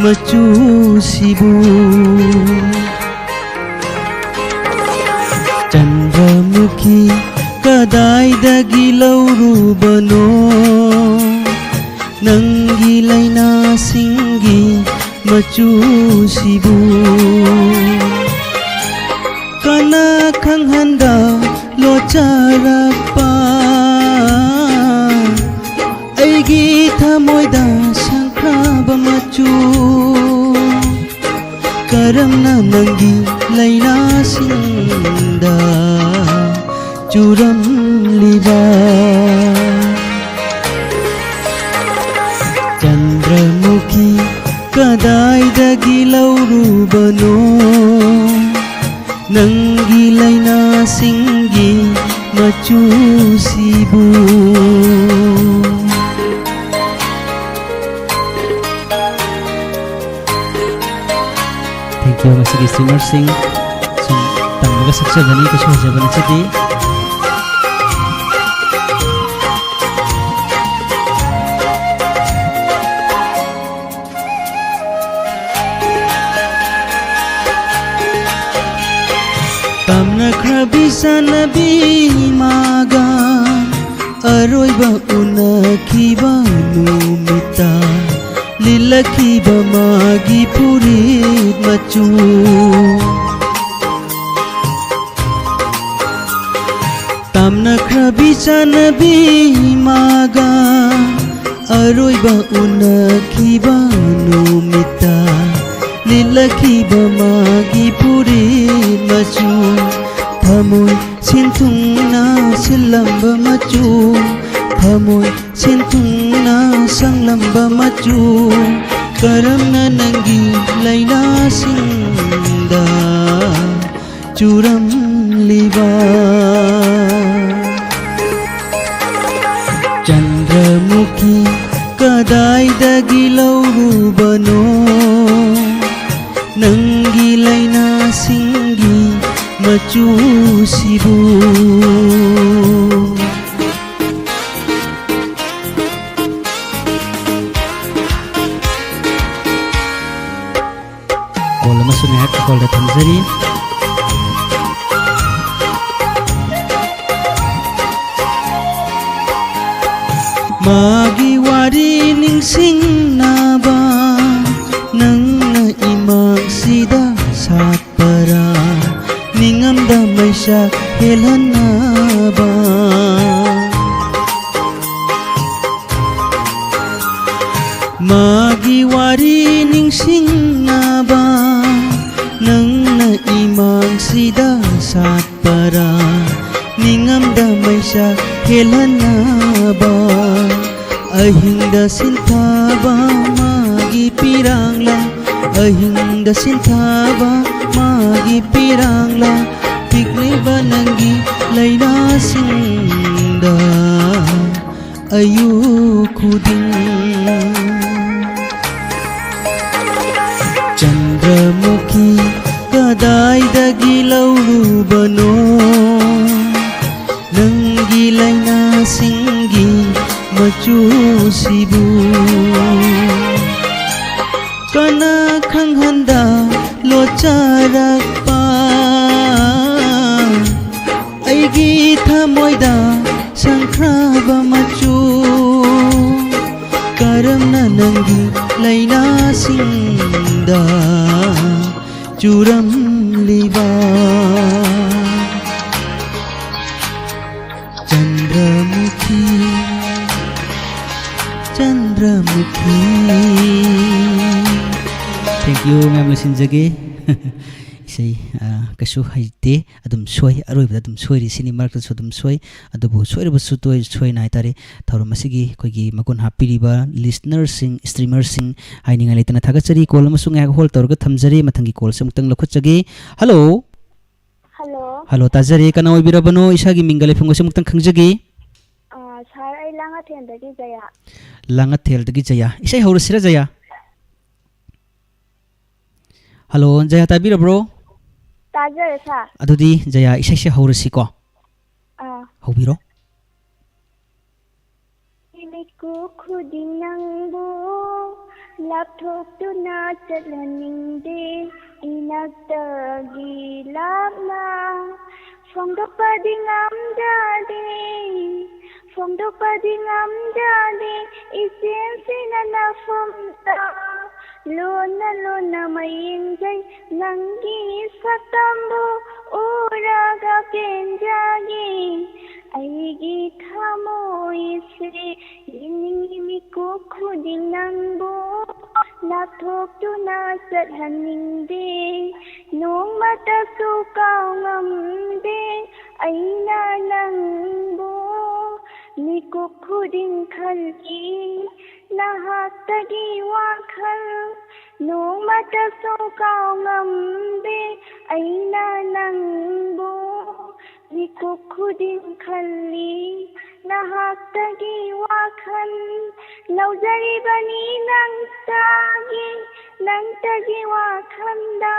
ꯃꯆꯨꯁꯤꯕꯨ? ꯆꯟꯗ꯭ꯔꯃꯨꯈꯤ, ꯀꯗꯥꯏꯗꯒꯤ ꯂꯧꯔꯨꯕꯅꯣ ꯅꯪꯒꯤ ꯂꯥꯏꯅꯥꯁꯤꯡꯒꯤ ꯃꯆꯨꯁꯤꯕꯨ? ꯀꯅꯥ ꯈꯪꯍꯟꯗ ꯂꯣꯠꯆꯔꯛꯄ ꯑꯩꯒꯤ ꯊꯃꯣꯏꯗ ꯁꯪꯈ꯭ꯔꯕ ꯃꯆꯨ? ꯀꯔꯝꯅ ꯅꯪꯒꯤ ꯂꯥꯏꯅꯥꯁꯤꯡꯗ ꯆꯨꯔꯝꯂꯤꯕ? ꯆꯟꯗ꯭ꯔꯃꯨꯈꯤ, ꯀꯗꯥꯏꯗꯒꯤ ꯂꯧꯔꯨꯕꯅꯣ ꯅꯪꯒꯤ ꯂꯥꯏꯅꯥꯁꯤꯡꯒꯤ ꯃꯆꯨꯁꯤꯕꯨ? Thank you, ꯉꯁꯤꯒꯤ streamerꯁꯤꯡ꯫ ꯁꯨꯝ ꯇꯝꯃꯒ ꯁꯛꯆꯕꯅꯤ, ꯀꯩꯁꯨ ꯍꯩꯖꯕ ꯅꯠꯆꯗꯦ꯫ ꯇꯝꯅꯈ꯭ꯔꯕꯤ ꯆꯥꯟꯅꯕꯤ ꯏꯃꯥꯒ ꯑꯔꯣꯏꯕ ꯎꯅꯈꯤꯕ ꯅꯨꯃꯤꯠꯇ ꯂꯤꯠꯂꯛꯈꯤꯕ ꯃꯥꯒꯤ ꯐꯨꯔꯤꯠ ꯃꯆꯨ꯫ ꯇꯝꯅꯈ꯭ꯔꯕꯤ ꯆꯥꯟꯅꯕꯤ ꯏꯃꯥꯒ ꯑꯔꯣꯏꯕ ꯎꯅꯈꯤꯕ ꯅꯨꯃꯤꯠꯇ ꯂꯤꯠꯂꯛꯈꯤꯕ ꯃꯥꯒꯤ ꯐꯨꯔꯤꯠ ꯃꯆꯨ, ꯊꯃꯣꯏ ꯁꯦꯟꯊꯨꯡꯅ ꯁꯤꯜꯂꯝꯕ ꯃꯆꯨ, ꯊꯃꯣꯏ ꯁꯦꯟꯊꯨꯡꯅ ꯁꯪꯂꯝꯕ ꯃꯆꯨ, ꯀꯔꯝꯅ ꯅꯪꯒꯤ ꯂꯥꯏꯅꯥꯁꯤꯡꯗ ꯆꯨꯔꯝꯂꯤꯕ? ꯆꯟꯗ꯭ꯔꯃꯨꯈꯤ ꯀꯗꯥꯏꯗꯒꯤ ꯂꯧꯔꯨꯕꯅꯣ ꯅꯪꯒꯤ ꯂꯥꯏꯅꯥꯁꯤꯡꯒꯤ ꯃꯆꯨꯁꯤꯕꯨ? ꯀꯣꯜ ꯑꯃꯁꯨ ꯉꯥꯏꯍꯥꯛ ꯀꯣꯜꯗ ꯊꯝꯖꯔꯤ꯫ ꯃꯥꯒꯤ ꯋꯥꯔꯤ ꯅꯤꯡꯁꯤꯡꯅꯕ ꯅꯪꯅ ꯏꯃꯥꯡꯁꯤꯗ ꯁꯥꯠꯄꯔꯥ, ꯅꯤꯡꯉꯝꯗ ꯃꯩꯁꯥ ꯍꯦꯜꯍꯟꯅꯕ? ꯃꯥꯒꯤ ꯋꯥꯔꯤ ꯅꯤꯡꯁꯤꯡꯅꯕ ꯅꯪꯅ ꯏꯃꯥꯡꯁꯤꯗ ꯁꯥꯠꯄꯔꯥ, ꯅꯤꯡꯉꯝꯗ ꯃꯩꯁꯥ ꯍꯦꯜꯍꯟꯅꯕ? ꯑꯍꯤꯡꯗ ꯁꯤꯟꯊꯕ ꯃꯥꯒꯤ ꯄꯤꯔꯥꯡꯂꯥ, ꯑꯍꯤꯡꯗ ꯁꯤꯟꯊꯕ ꯃꯥꯒꯤ ꯄꯤꯔꯥꯡꯂꯥ, ꯄꯤꯛꯂꯤꯕ ꯅꯪꯒꯤ ꯂꯥꯏꯅꯥꯁꯤꯡꯗ ꯑꯌꯨꯛ ꯈꯨꯗꯤꯡ? ꯆꯟꯗ꯭ꯔꯃꯨꯈꯤ ꯀꯗꯥꯏꯗꯒꯤ ꯂꯧꯔꯨꯕꯅꯣ ꯅꯪꯒꯤ ꯂꯥꯏꯅꯥꯁꯤꯡꯒꯤ ꯃꯆꯨꯁꯤꯕꯨ? ꯀꯅꯥ ꯈꯪꯍꯟꯗ ꯂꯣꯠꯆꯔꯛꯄ ꯑꯩꯒꯤ ꯊꯃꯣꯏꯗ ꯁꯪꯈ꯭ꯔꯕ ꯃꯆꯨ? ꯀꯔꯝꯅ ꯅꯪꯒꯤ ꯂꯥꯏꯅꯥꯁꯤꯡꯗ ꯆꯨꯔꯝꯂꯤꯕ? ꯆꯟꯗ꯭ꯔꯃꯨꯈꯤ, ꯆꯟꯗ꯭ꯔꯃꯨꯈꯤ꯫ Thank you. ꯌꯨ ꯃꯌꯥꯝ ꯂꯣꯏꯁꯤꯟꯖꯒꯦ꯫ ꯏꯁꯩ, ꯑ, ꯀꯩꯁꯨ ꯍꯩꯇꯦ, ꯑꯗꯨꯝ ꯁꯣꯏ, ꯑꯔꯣꯏꯕꯗ ꯑꯗꯨꯝ ꯁꯣꯏꯔꯤ ꯁꯤꯅꯤ, ꯃꯔꯛꯇꯁꯨ ꯑꯗꯨꯝ ꯁꯣꯏ꯫ ꯑꯗꯨꯕꯨ ꯁꯣꯏꯔꯕꯁꯨ ꯇꯣꯏ ꯁꯣꯏꯅ ꯍꯥꯏꯇꯥꯔꯦ꯫ ꯊꯧꯔꯝ ꯑꯁꯤꯒꯤ ꯑꯩꯈꯣꯏꯒꯤ ꯃꯒꯨꯟ ꯍꯥꯞꯄꯤꯔꯤꯕ ꯂꯤꯁꯅꯔꯁꯤꯡ, ꯁ꯭ꯇ꯭ꯔꯤꯃꯔꯁꯤꯡ ꯍꯥꯏꯅꯤꯡꯉꯥꯏ ꯂꯩꯇꯅ ꯊꯥꯒꯠꯆꯔꯤ꯫ ꯀꯣꯜ ꯑꯃꯁꯨ ꯉꯥꯏꯍꯥꯛ ꯍꯣꯜ ꯇꯧꯔꯒ ꯊꯝꯖꯔꯤ꯫ ꯃꯊꯪꯒꯤ ꯀꯣꯜꯁꯦ ꯑꯃꯨꯛꯇꯪ ꯂꯧꯈꯠꯆꯒꯦ꯫ ꯍꯜꯂꯣ꯫ ꯍꯜꯂꯣ꯫ ꯍꯜꯂꯣ, ꯇꯥꯖꯔꯦ꯫ ꯀꯅꯥ ꯑꯣꯏꯕꯤꯔꯕꯅꯣ? ꯏꯁꯥꯒꯤ ꯃꯤꯡꯒ ꯂꯩꯐꯝꯒꯁꯦ ꯑꯃꯨꯛꯇꯪ ꯈꯪꯖꯒꯦ꯫ ꯑ, ꯁꯥꯔ, ꯑꯩ ꯂꯥꯡꯉꯊꯦꯜꯗꯒꯤ ꯖꯌꯥ꯫ ꯂꯥꯡꯉꯊꯦꯜꯗꯒꯤ ꯖꯌꯥ꯫ ꯏꯁꯩ ꯍꯧꯔꯁꯤꯔ, ꯖꯌꯥ? ꯍꯜꯂꯣ, ꯖꯌꯥ, ꯇꯥꯕꯤꯔꯕ꯭ꯔꯣ? ꯇꯥꯖꯔꯦ, ꯁꯥꯔ꯫ ꯑꯗꯨꯗꯤ ꯖꯌꯥ, ꯏꯁꯩꯁꯦ ꯍꯧꯔꯁꯤꯀꯣ꯫ ꯑꯥ꯫ ꯍꯧꯕꯤꯔꯣ꯫ ꯃꯤꯀꯨꯞ ꯈꯨꯗꯤꯡ ꯅꯪꯕꯨ ꯂꯥꯞꯊꯣꯛꯇꯨꯅ ꯆꯠꯍꯟꯅꯤꯡꯗꯦ, ꯏꯅꯥꯛꯇꯒꯤ ꯂꯥꯞꯅ ꯐꯣꯡꯗꯣꯛꯄꯗꯤ ꯉꯝꯖꯗꯦ, ꯐꯣꯡꯗꯣꯛꯄꯗꯤ ꯉꯝꯖꯗꯦ, ꯏꯆꯦꯜꯁꯤꯅ ꯅꯐꯝꯗ ꯂꯣꯟꯅ ꯂꯣꯟꯅ ꯃꯌꯦꯡꯖꯩ, ꯅꯪꯒꯤ ꯁꯛꯇꯝꯕꯨ ꯎꯔꯒ ꯄꯦꯟꯖꯒꯦ꯫ ꯑꯩꯒꯤ ꯊꯃꯣꯏꯁꯦ ꯌꯦꯡꯅꯤꯡꯉꯤ, ꯃꯤꯀꯨꯞ ꯈꯨꯗꯤꯡ ꯅꯪꯕꯨ ꯂꯥꯞꯊꯣꯛꯇꯨꯅ ꯆꯠꯍꯟꯅꯤꯡꯗꯦ, ꯅꯣꯡꯃꯇꯁꯨ ꯀꯥꯎꯉꯝꯗꯦ ꯑꯩꯅ ꯅꯪꯕꯨ꯫ ꯃꯤꯀꯨꯞ ꯈꯨꯗꯤꯡ ꯈꯜꯂꯤ ꯅꯍꯥꯛꯇꯒꯤ ꯋꯥꯈꯜ, ꯅꯣꯡꯃꯇꯁꯨ ꯀꯥꯎꯉꯝꯗꯦ ꯑꯩꯅ ꯅꯪꯕꯨ꯫ ꯃꯤꯀꯨꯞ ꯈꯨꯗꯤꯡ ꯈꯜꯂꯤ ꯅꯍꯥꯛꯇꯒꯤ ꯋꯥꯈꯜ, ꯉꯥꯎꯖꯔꯤꯕꯅꯤ ꯅꯪꯇꯒꯤ, ꯅꯪꯇꯒꯤ ꯋꯥꯈꯜꯗ,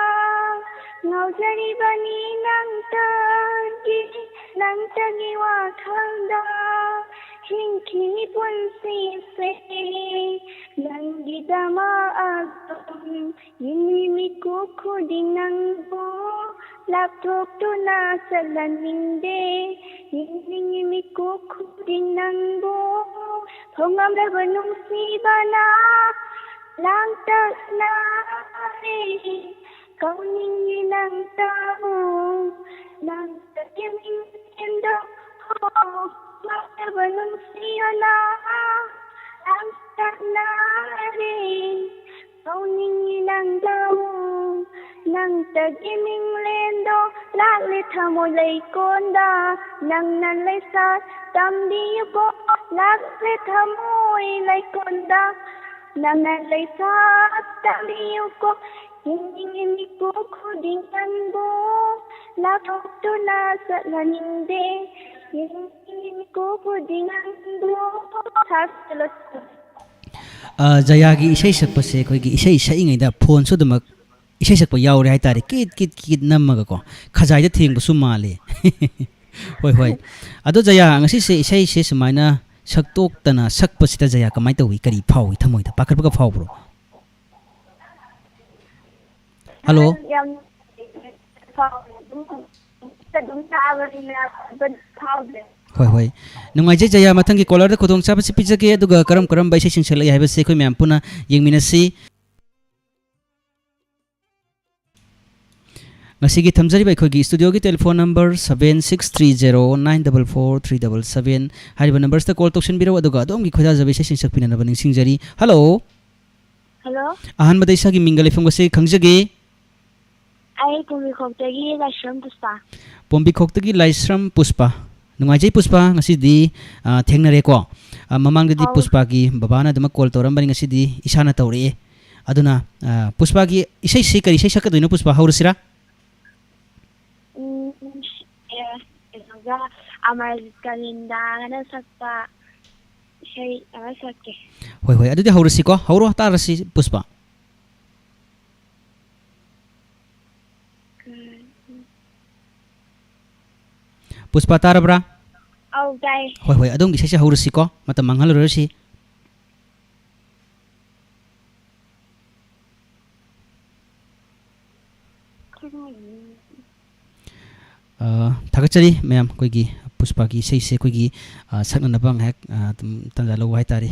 ꯉꯥꯎꯖꯔꯤꯕꯅꯤ ꯅꯪꯇꯒꯤ, ꯅꯪꯇꯒꯤ ꯋꯥꯈꯜꯗ꯫ ꯍꯤꯡꯈꯤ ꯄꯨꯟꯁꯤꯁꯦ ꯅꯪꯒꯤꯗꯃꯛ ꯑꯗꯨꯝ, ꯌꯦꯡꯂꯤ ꯃꯤꯀꯨꯞ ꯈꯨꯗꯤꯡ ꯅꯪꯕꯨ, ꯂꯥꯞꯊꯣꯛꯇꯨꯅ ꯆꯠꯍꯟꯅꯤꯡꯗꯦ꯫ ꯌꯦꯡꯅꯤꯡꯉꯤ ꯃꯤꯀꯨꯞ ꯈꯨꯗꯤꯡ ꯅꯪꯕꯨ, ꯐꯣꯡꯉꯝꯂꯕ ꯅꯨꯡꯁꯤꯕꯅ ꯂꯥꯡꯇꯛꯅꯔꯦ꯫ ꯀꯧꯅꯤꯡꯉꯤ ꯅꯪꯇꯕꯨ, ꯅꯪꯇꯒꯤ ꯃꯤꯡꯁꯦꯜꯗꯣ, ꯐꯣꯡꯉꯝꯂꯕ ꯅꯨꯡꯁꯤꯕꯅ ꯂꯥꯡꯇꯛꯅꯔꯦ꯫ ꯀꯧꯅꯤꯡꯉꯤ ꯅꯪꯇ ꯇꯒꯤ ꯃꯤꯡꯂꯦꯟꯗꯣ ꯂꯥꯛꯂꯦ ꯊꯃꯣꯏ ꯂꯩꯀꯣꯟꯗ, ꯅꯪꯅ ꯂꯩꯁꯥ ꯇꯝꯕꯤꯌꯨꯀꯣ, ꯂꯥꯛꯂꯦ ꯊꯃꯣꯏ ꯂꯩꯀꯣꯟꯗ, ꯅꯪꯅ ꯂꯩꯁꯥ ꯇꯝꯕꯤꯌꯨꯀꯣ, ꯌꯦꯡꯅꯤꯡꯉꯤ ꯃꯤꯀꯨꯞ ꯈꯨꯗꯤꯡ ꯅꯪꯕꯨ, ꯂꯥꯊꯣꯛꯇꯨꯅ ꯆꯠꯍꯟꯅꯤꯡꯗꯦ, ꯌꯦꯡꯅꯤꯡꯉꯤ ꯃꯤꯀꯨꯞ ꯈꯨꯗꯤꯡ ꯅꯪꯕꯨ꯫ ꯁꯥꯔ, ꯂꯣꯏꯁꯤꯜꯂꯣ꯫ ꯑ, ꯖꯌꯥꯒꯤ ꯏꯁꯩ ꯁꯛꯄꯁꯦ ꯑꯩꯈꯣꯏꯒꯤ ꯏꯁꯩ ꯁꯛꯏꯉꯩꯗ ꯐꯣꯟꯁꯨ ꯑꯗꯨꯃꯛ ꯏꯁꯩ ꯁꯛꯄ ꯌꯥꯎꯔꯦ ꯍꯥꯏꯇꯥꯔꯦ꯫ ꯀꯤꯠ ꯀꯤꯠ ꯀꯤꯠ ꯅꯝꯃꯒꯀꯣ, ꯈꯖꯥꯏꯗ ꯊꯦꯡꯕꯁꯨ ꯃꯥꯜꯂꯦ꯫ ꯍꯣꯏ, ꯍꯣꯏ꯫ ꯑꯗꯣ ꯖꯌꯥ, ꯉꯁꯤꯁꯦ ꯏꯁꯩꯁꯦ ꯁꯨꯃꯥꯏꯅ ꯁꯛꯇꯣꯛꯇꯅ ꯁꯛꯄꯁꯤꯗ ꯖꯌꯥ ꯀꯃꯥꯏꯅ ꯇꯧꯏ? ꯀꯔꯤ ꯐꯥꯎꯏ ꯊꯃꯣꯏꯗ? ꯄꯥꯈꯠꯄꯒ ꯐꯥꯎꯕ꯭ꯔꯣ? ꯍꯜꯂꯣ? ꯌꯥꯝ ꯐꯥꯎꯋꯦ꯫ ꯑꯗꯨꯝ, ꯑꯗꯨꯝ ꯇꯥꯕꯅꯤꯅ ꯈꯣꯠꯄ ꯐꯥꯎꯗ꯭ꯔꯦ꯫ ꯍꯣꯏ, ꯍꯣꯏ꯫ ꯅꯨꯡꯉꯥꯏꯖꯩ ꯖꯌꯥ, ꯃꯊꯪꯒꯤ ꯀꯣꯂꯔꯗ ꯈꯨꯗꯣꯡꯆꯥꯕꯁꯤ ꯄꯤꯖꯒꯦ, ꯑꯗꯨꯒ ꯀꯔꯝ ꯀꯔꯝꯕ ꯏꯁꯩꯁꯤꯡ ꯁꯛꯂꯛꯏ ꯍꯥꯏꯕꯁꯤ ꯑꯩꯈꯣꯏ ꯃꯌꯥꯝ ꯄꯨꯟꯅ ꯌꯦꯡꯃꯤꯟꯅꯁꯤ꯫ ꯉꯁꯤꯒꯤ ꯊꯝꯖꯔꯤꯕ ꯑꯩꯈꯣꯏꯒꯤ ꯁ꯭ꯇꯨꯗꯤꯑꯣꯒꯤ telephone number seven six three zero nine double four three double seven ꯍꯥꯏꯔꯤꯕ ꯅꯝꯕꯔꯁꯤꯗ ꯀꯣꯜ ꯇꯧꯁꯤꯟꯕꯤꯔꯛꯎ, ꯑꯗꯨꯒ ꯑꯗꯣꯝꯒꯤ ꯈꯣꯏꯗꯥꯖꯕ ꯏꯁꯩꯁꯤꯡ ꯁꯛꯄꯤꯅꯅꯕ ꯅꯤꯡꯁꯤꯡꯖꯔꯤ꯫ ꯍꯜꯂꯣ꯫ ꯍꯜꯂꯣ꯫ ꯑꯍꯥꯟꯕꯗ ꯏꯁꯥꯒꯤ ꯃꯤꯡꯒ ꯂꯩꯐꯝꯒꯁꯦ ꯈꯪꯖꯒꯦ꯫ ꯑꯩ ꯄꯣꯝꯕꯤꯈꯣꯛꯇꯒꯤ ꯂꯥꯏꯁ꯭ꯔꯝ ꯄꯨꯁꯄꯥ꯫ ꯄꯣꯝꯕꯤꯈꯣꯛꯇꯒꯤ ꯂꯥꯏꯁ꯭ꯔꯝ ꯄꯨꯁꯄꯥ꯫ ꯅꯨꯡꯉꯥꯏꯖꯩ ꯄꯨꯁꯄꯥ, ꯉꯁꯤꯗꯤ, ꯑ, ꯊꯦꯡꯅꯔꯦꯀꯣ꯫ ꯑ, ꯃꯃꯥꯡꯗꯗꯤ ꯑꯧ꯫ ꯄꯨꯁꯄꯥꯒꯤ ꯕꯕꯥꯅ ꯑꯗꯨꯃꯛ ꯀꯣꯜ ꯇꯧꯔꯝꯕꯅꯤ, ꯉꯁꯤꯗꯤ ꯏꯁꯥꯅ ꯇꯧꯔꯛꯑꯦ꯫ ꯑꯗꯨꯅ, ꯑ, ꯄꯨꯁꯄꯥꯒꯤ ꯏꯁꯩꯁꯤ ꯀꯔꯤ ꯏꯁꯩ ꯁꯛꯀꯗꯣꯏꯅꯣ ꯄꯨꯁꯄꯥ? ꯍꯧꯔꯁꯤꯔꯥ? ꯎꯝ, ꯑꯦ, ꯀꯩꯅꯣꯒ, ꯑꯃꯔꯖꯤꯠ ꯀꯥꯂꯦꯟꯗꯥꯒꯅ ꯁꯛꯄ ꯏꯁꯩ ꯑꯃ ꯁꯛꯀꯦ꯫ ꯍꯣꯏ, ꯍꯣꯏ, ꯑꯗꯨꯗꯤ ꯍꯧꯔꯁꯤꯀꯣ꯫ ꯍꯧꯔꯣ, ꯇꯥꯔꯁꯤ, ꯄꯨꯁꯄꯥ꯫ ꯎꯝ꯫ ꯄꯨꯁꯄꯥ, ꯇꯥꯔꯕ꯭ꯔꯥ? ꯑꯧ, ꯇꯥꯏ꯫ ꯍꯣꯏ, ꯍꯣꯏ, ꯑꯗꯣꯝꯒꯤ ꯏꯁꯩꯁꯦ ꯍꯧꯔꯁꯤꯀꯣ, ꯃꯇꯝ ꯃꯥꯡꯍꯜꯂꯔꯣꯏꯁꯤ꯫ ꯑ, ꯊꯥꯒꯠꯆꯔꯤ ꯃꯌꯥꯝ, ꯑꯩꯈꯣꯏꯒꯤ ꯄꯨꯁꯄꯥꯒꯤ ꯏꯁꯩꯁꯦ ꯑꯩꯈꯣꯏꯒꯤ, ꯑ, ꯁꯛꯅꯅꯕ ꯉꯥꯏꯍꯥꯛ, ꯑ, ꯑꯗꯨꯝ ꯇꯥꯟꯖꯥ ꯂꯧꯕ ꯍꯥꯏꯇꯥꯔꯦ꯫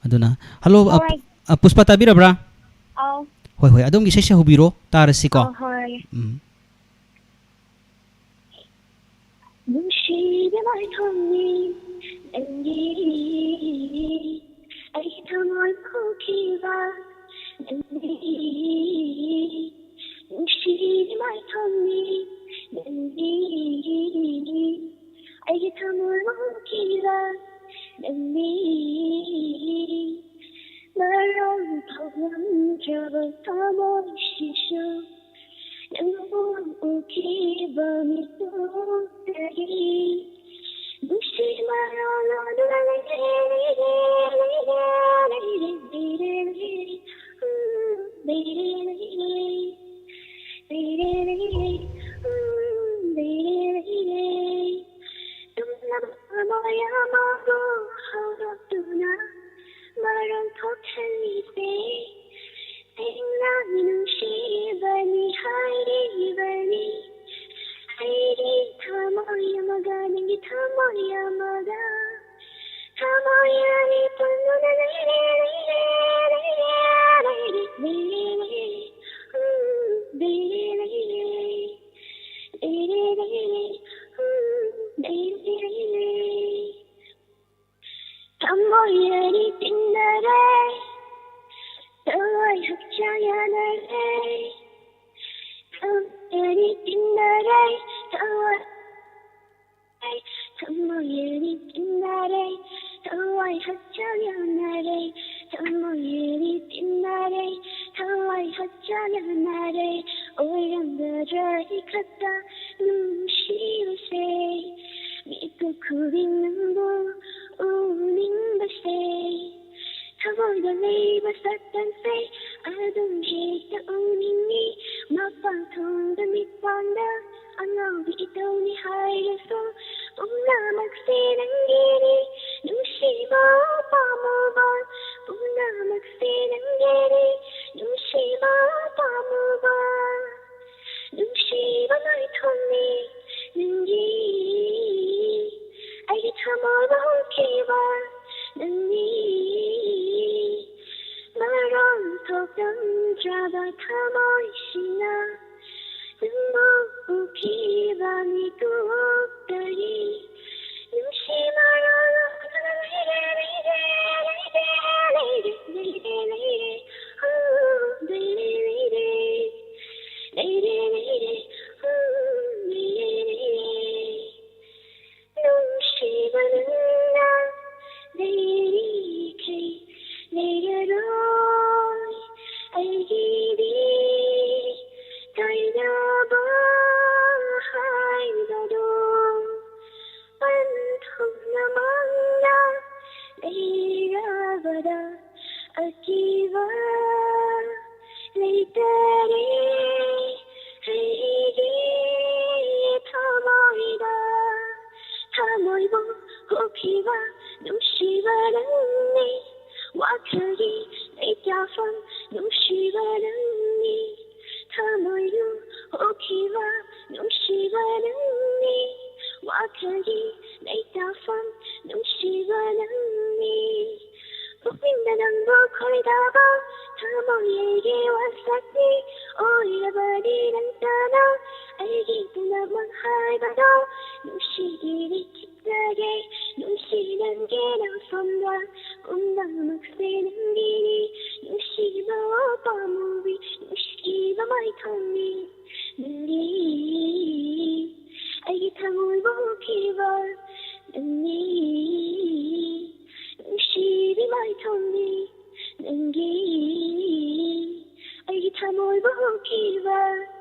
ꯑꯗꯨꯅ, ꯍꯜꯂꯣ, ꯑ, ꯍꯣꯏ꯫ ꯑ, ꯄꯨꯁꯄꯥ, ꯇꯥꯕꯤꯔꯕ꯭ꯔꯥ? ꯑꯧ꯫ ꯍꯣꯏ, ꯍꯣꯏ, ꯑꯗꯣꯝꯒꯤ ꯏꯁꯩꯁꯦ ꯍꯧꯕꯤꯔꯣ, ꯇꯥꯔꯁꯤꯀꯣ꯫ ꯑꯧ, ꯍꯣꯏ꯫ ꯎꯝ꯫ ꯅꯨꯡꯁꯤꯕ ꯃꯥꯏꯊꯣꯡꯅꯤ ꯅꯪꯒꯤ, ꯑꯩꯒꯤ ꯊꯃꯣꯏ ꯄꯨꯈꯤꯕ ꯅꯪꯒꯤ, ꯅꯨꯡꯁꯤ ꯈꯤꯕ ꯃꯤꯀꯨꯞꯇꯒꯤ ꯅꯨꯡꯁꯤ ꯃꯔꯣꯜ ꯂꯣꯟꯗꯨꯅ ꯂꯩꯔꯦ, ꯂꯩꯔꯦ, ꯂꯩꯔꯦ, ꯂꯩꯔꯦ, ꯂꯩꯔꯦ, ꯂꯩꯔꯦ, ꯎꯝ, ꯂꯩꯔꯦ, ꯂꯩꯔꯦ, ꯂꯩꯔꯦ, ꯂꯩꯔꯦ, ꯎꯝ, ꯂꯩꯔꯦ, ꯂꯩꯔꯦ꯫ ꯇꯨꯝꯂꯕ ꯊꯃꯣꯏ ꯑꯃꯕꯨ ꯍꯧꯗꯣꯛꯇꯨꯅ ꯃꯔꯣꯜ ꯊꯣꯛꯍꯜꯂꯤꯁꯦ꯫ ꯊꯦꯡꯅ ꯅꯨꯡꯁꯤꯕꯅꯤ ꯍꯥꯏꯔꯤꯕꯅꯤ꯫ ꯑꯩꯒꯤ ꯊꯃꯣꯏ ꯑꯃꯒ ꯅꯪꯒꯤ ꯊꯃꯣꯏ ꯑꯃꯒ ꯊꯃꯣꯏ ꯑꯅꯤ ꯄꯨꯟꯗꯨꯅ ꯂꯩꯔꯦ, ꯂꯩꯔꯦ, ꯂꯩꯔꯦ, ꯂꯩꯔꯦ, ꯂꯩꯔꯦ, ꯂꯩꯔꯦ꯫ ꯎꯝ, ꯂꯩꯔꯦ, ꯂꯩꯔꯦ, ꯂꯩꯔꯦ, ꯂꯩꯔꯦ, ꯎꯝ, ꯂꯩꯔꯦ, ꯂꯩꯔꯦ꯫ ꯊꯃꯣꯏ ꯑꯅꯤ ꯇꯤꯟꯅꯔꯦ, ꯊꯋꯥꯏ ꯍꯛꯆꯥꯡ ꯌꯥꯅꯔꯦ꯫ ꯊꯃꯣꯏ ꯑꯅꯤ ꯇꯤꯟꯅꯔꯦ, ꯊꯋꯥꯏ, ꯊꯃꯣꯏ ꯑꯅꯤ ꯇꯤꯟꯅꯔꯦ, ꯊꯋꯥꯏ ꯍꯛꯆꯥꯡ ꯌꯥꯅꯔꯦ꯫ ꯊꯃꯣꯏ ꯑꯅꯤ ꯇꯤꯟꯅꯔꯦ, ꯊꯋꯥꯏ ꯍꯛꯆꯥꯡ ꯌꯥꯅꯔꯦ꯫ ꯑꯣꯏꯔꯝꯒꯗ꯭ꯔꯥ ꯏꯈꯛꯇ ꯅꯨꯡꯁꯤꯕꯁꯦ? ꯃꯤꯀꯨꯞ ꯈꯨꯗꯤꯡ ꯅꯪꯕꯨ ꯎꯅꯤꯡꯕꯁꯦ꯫ ꯊꯃꯣꯏꯗ ꯂꯩꯕ ꯁꯛꯇꯝꯁꯦ ꯑꯗꯨꯝ ꯍꯦꯛꯇ ꯎꯅꯤꯡꯉꯤ꯫ ꯃꯄꯥꯟ ꯊꯣꯡꯗ ꯃꯤꯠꯄꯥꯟꯗ ꯑꯉꯥꯎꯕꯤ ꯏꯇꯧꯅꯤ ꯍꯥꯏꯔꯁꯨ ꯄꯨꯝꯅꯃꯛꯁꯦ ꯅꯪꯒꯤꯅꯤ꯫ ꯅꯨꯡꯁꯤꯕ ꯄꯥꯝꯃꯨꯕ ꯄꯨꯝꯅꯃꯛꯁꯦ ꯅꯪꯒꯤꯅꯤ꯫ ꯅꯨꯡꯁꯤꯕ ꯄꯥꯝꯃꯨꯕ ꯅꯨꯡꯁꯤꯕ ꯂꯣꯏꯊꯣꯛꯂꯦ ꯅꯪꯒꯤ꯫ ꯑꯩꯒꯤ ꯊꯃꯣꯏꯗ ꯍꯧꯈꯤꯕ ꯅꯪꯒꯤ ꯃꯔꯣꯜ ꯊꯣꯛꯂꯝꯗ꯭ꯔꯕ ꯊꯃꯣꯏꯁꯤꯅ ꯅꯪꯕꯨ ꯎꯈꯤꯕ ꯃꯤꯀꯨꯞꯇꯒꯤ ꯅꯨꯡꯁꯤ ꯃꯔꯣꯜ ꯂꯣꯟꯗꯨꯅ ꯂꯩꯔꯦ, ꯂꯩꯔꯦ, ꯂꯩꯔꯦ, ꯂꯩꯔꯦ, ꯂꯩꯔꯦ, ꯂꯩꯔꯦ꯫ ꯎꯝ, ꯂꯩꯔꯦ, ꯂꯩꯔꯦ, ꯂꯩꯔꯦ, ꯂꯩꯔꯦ, ꯎꯝ, ꯂꯩꯔꯦ, ꯂꯩꯔꯦ꯫ ꯅꯨꯡꯁꯤꯕ ꯅꯪꯅ ꯂꯩꯔꯤꯈꯩ ꯂꯩꯔꯔꯣꯏ ꯑꯩꯒꯤꯗꯤ ꯀꯥꯏꯅꯕ꯫ ꯅꯨꯡꯁꯤꯕ ꯅꯪꯅꯤ, ꯊꯃꯣꯏꯗꯨ ꯍꯣꯈꯤꯕ ꯅꯨꯡꯁꯤꯕ ꯅꯪꯅꯤ, ꯋꯥꯈꯜꯒꯤ ꯂꯩꯇꯥꯐꯝ ꯅꯨꯡꯁꯤꯕ ꯅꯪꯅꯤ꯫ ꯄꯨꯛꯅꯤꯡꯗ ꯅꯪꯕꯨ ꯈꯣꯏꯗꯥꯕ ꯊꯃꯣꯏ ꯑꯩꯒꯤ ꯋꯥꯁꯛꯅꯤ, ꯑꯣꯏꯔꯕꯗꯤ ꯅꯪꯇꯅ ꯑꯩꯒꯤ ꯄꯨꯝꯅꯃꯛ ꯍꯥꯏꯕꯗꯣ ꯅꯨꯡꯁꯤꯒꯤꯔꯤ ꯈꯤꯠꯇꯒꯦ, ꯅꯨꯡꯁꯤ ꯅꯪꯒꯤ ꯅꯪꯐꯝꯗ ꯄꯨꯝꯅꯃꯛꯁꯦ ꯅꯪꯒꯤꯅꯤ, ꯅꯨꯡꯁꯤꯕ ꯄꯥꯝꯃꯨꯕꯤ ꯅꯨꯡꯁꯤꯕ ꯃꯥꯏꯊꯣꯡꯅꯤ ꯅꯪꯒꯤ, ꯑꯩꯒꯤ ꯊꯃꯣꯏꯕꯨ ꯍꯨꯈꯤꯕ ꯅꯪꯒꯤ, ꯅꯨꯡꯁꯤꯕꯤ ꯃꯥꯏꯊꯣꯡꯅꯤ ꯅꯪꯒꯤ, ꯑꯩꯒꯤ ꯊꯃꯣꯏꯕꯨ ꯍꯨꯈꯤꯕ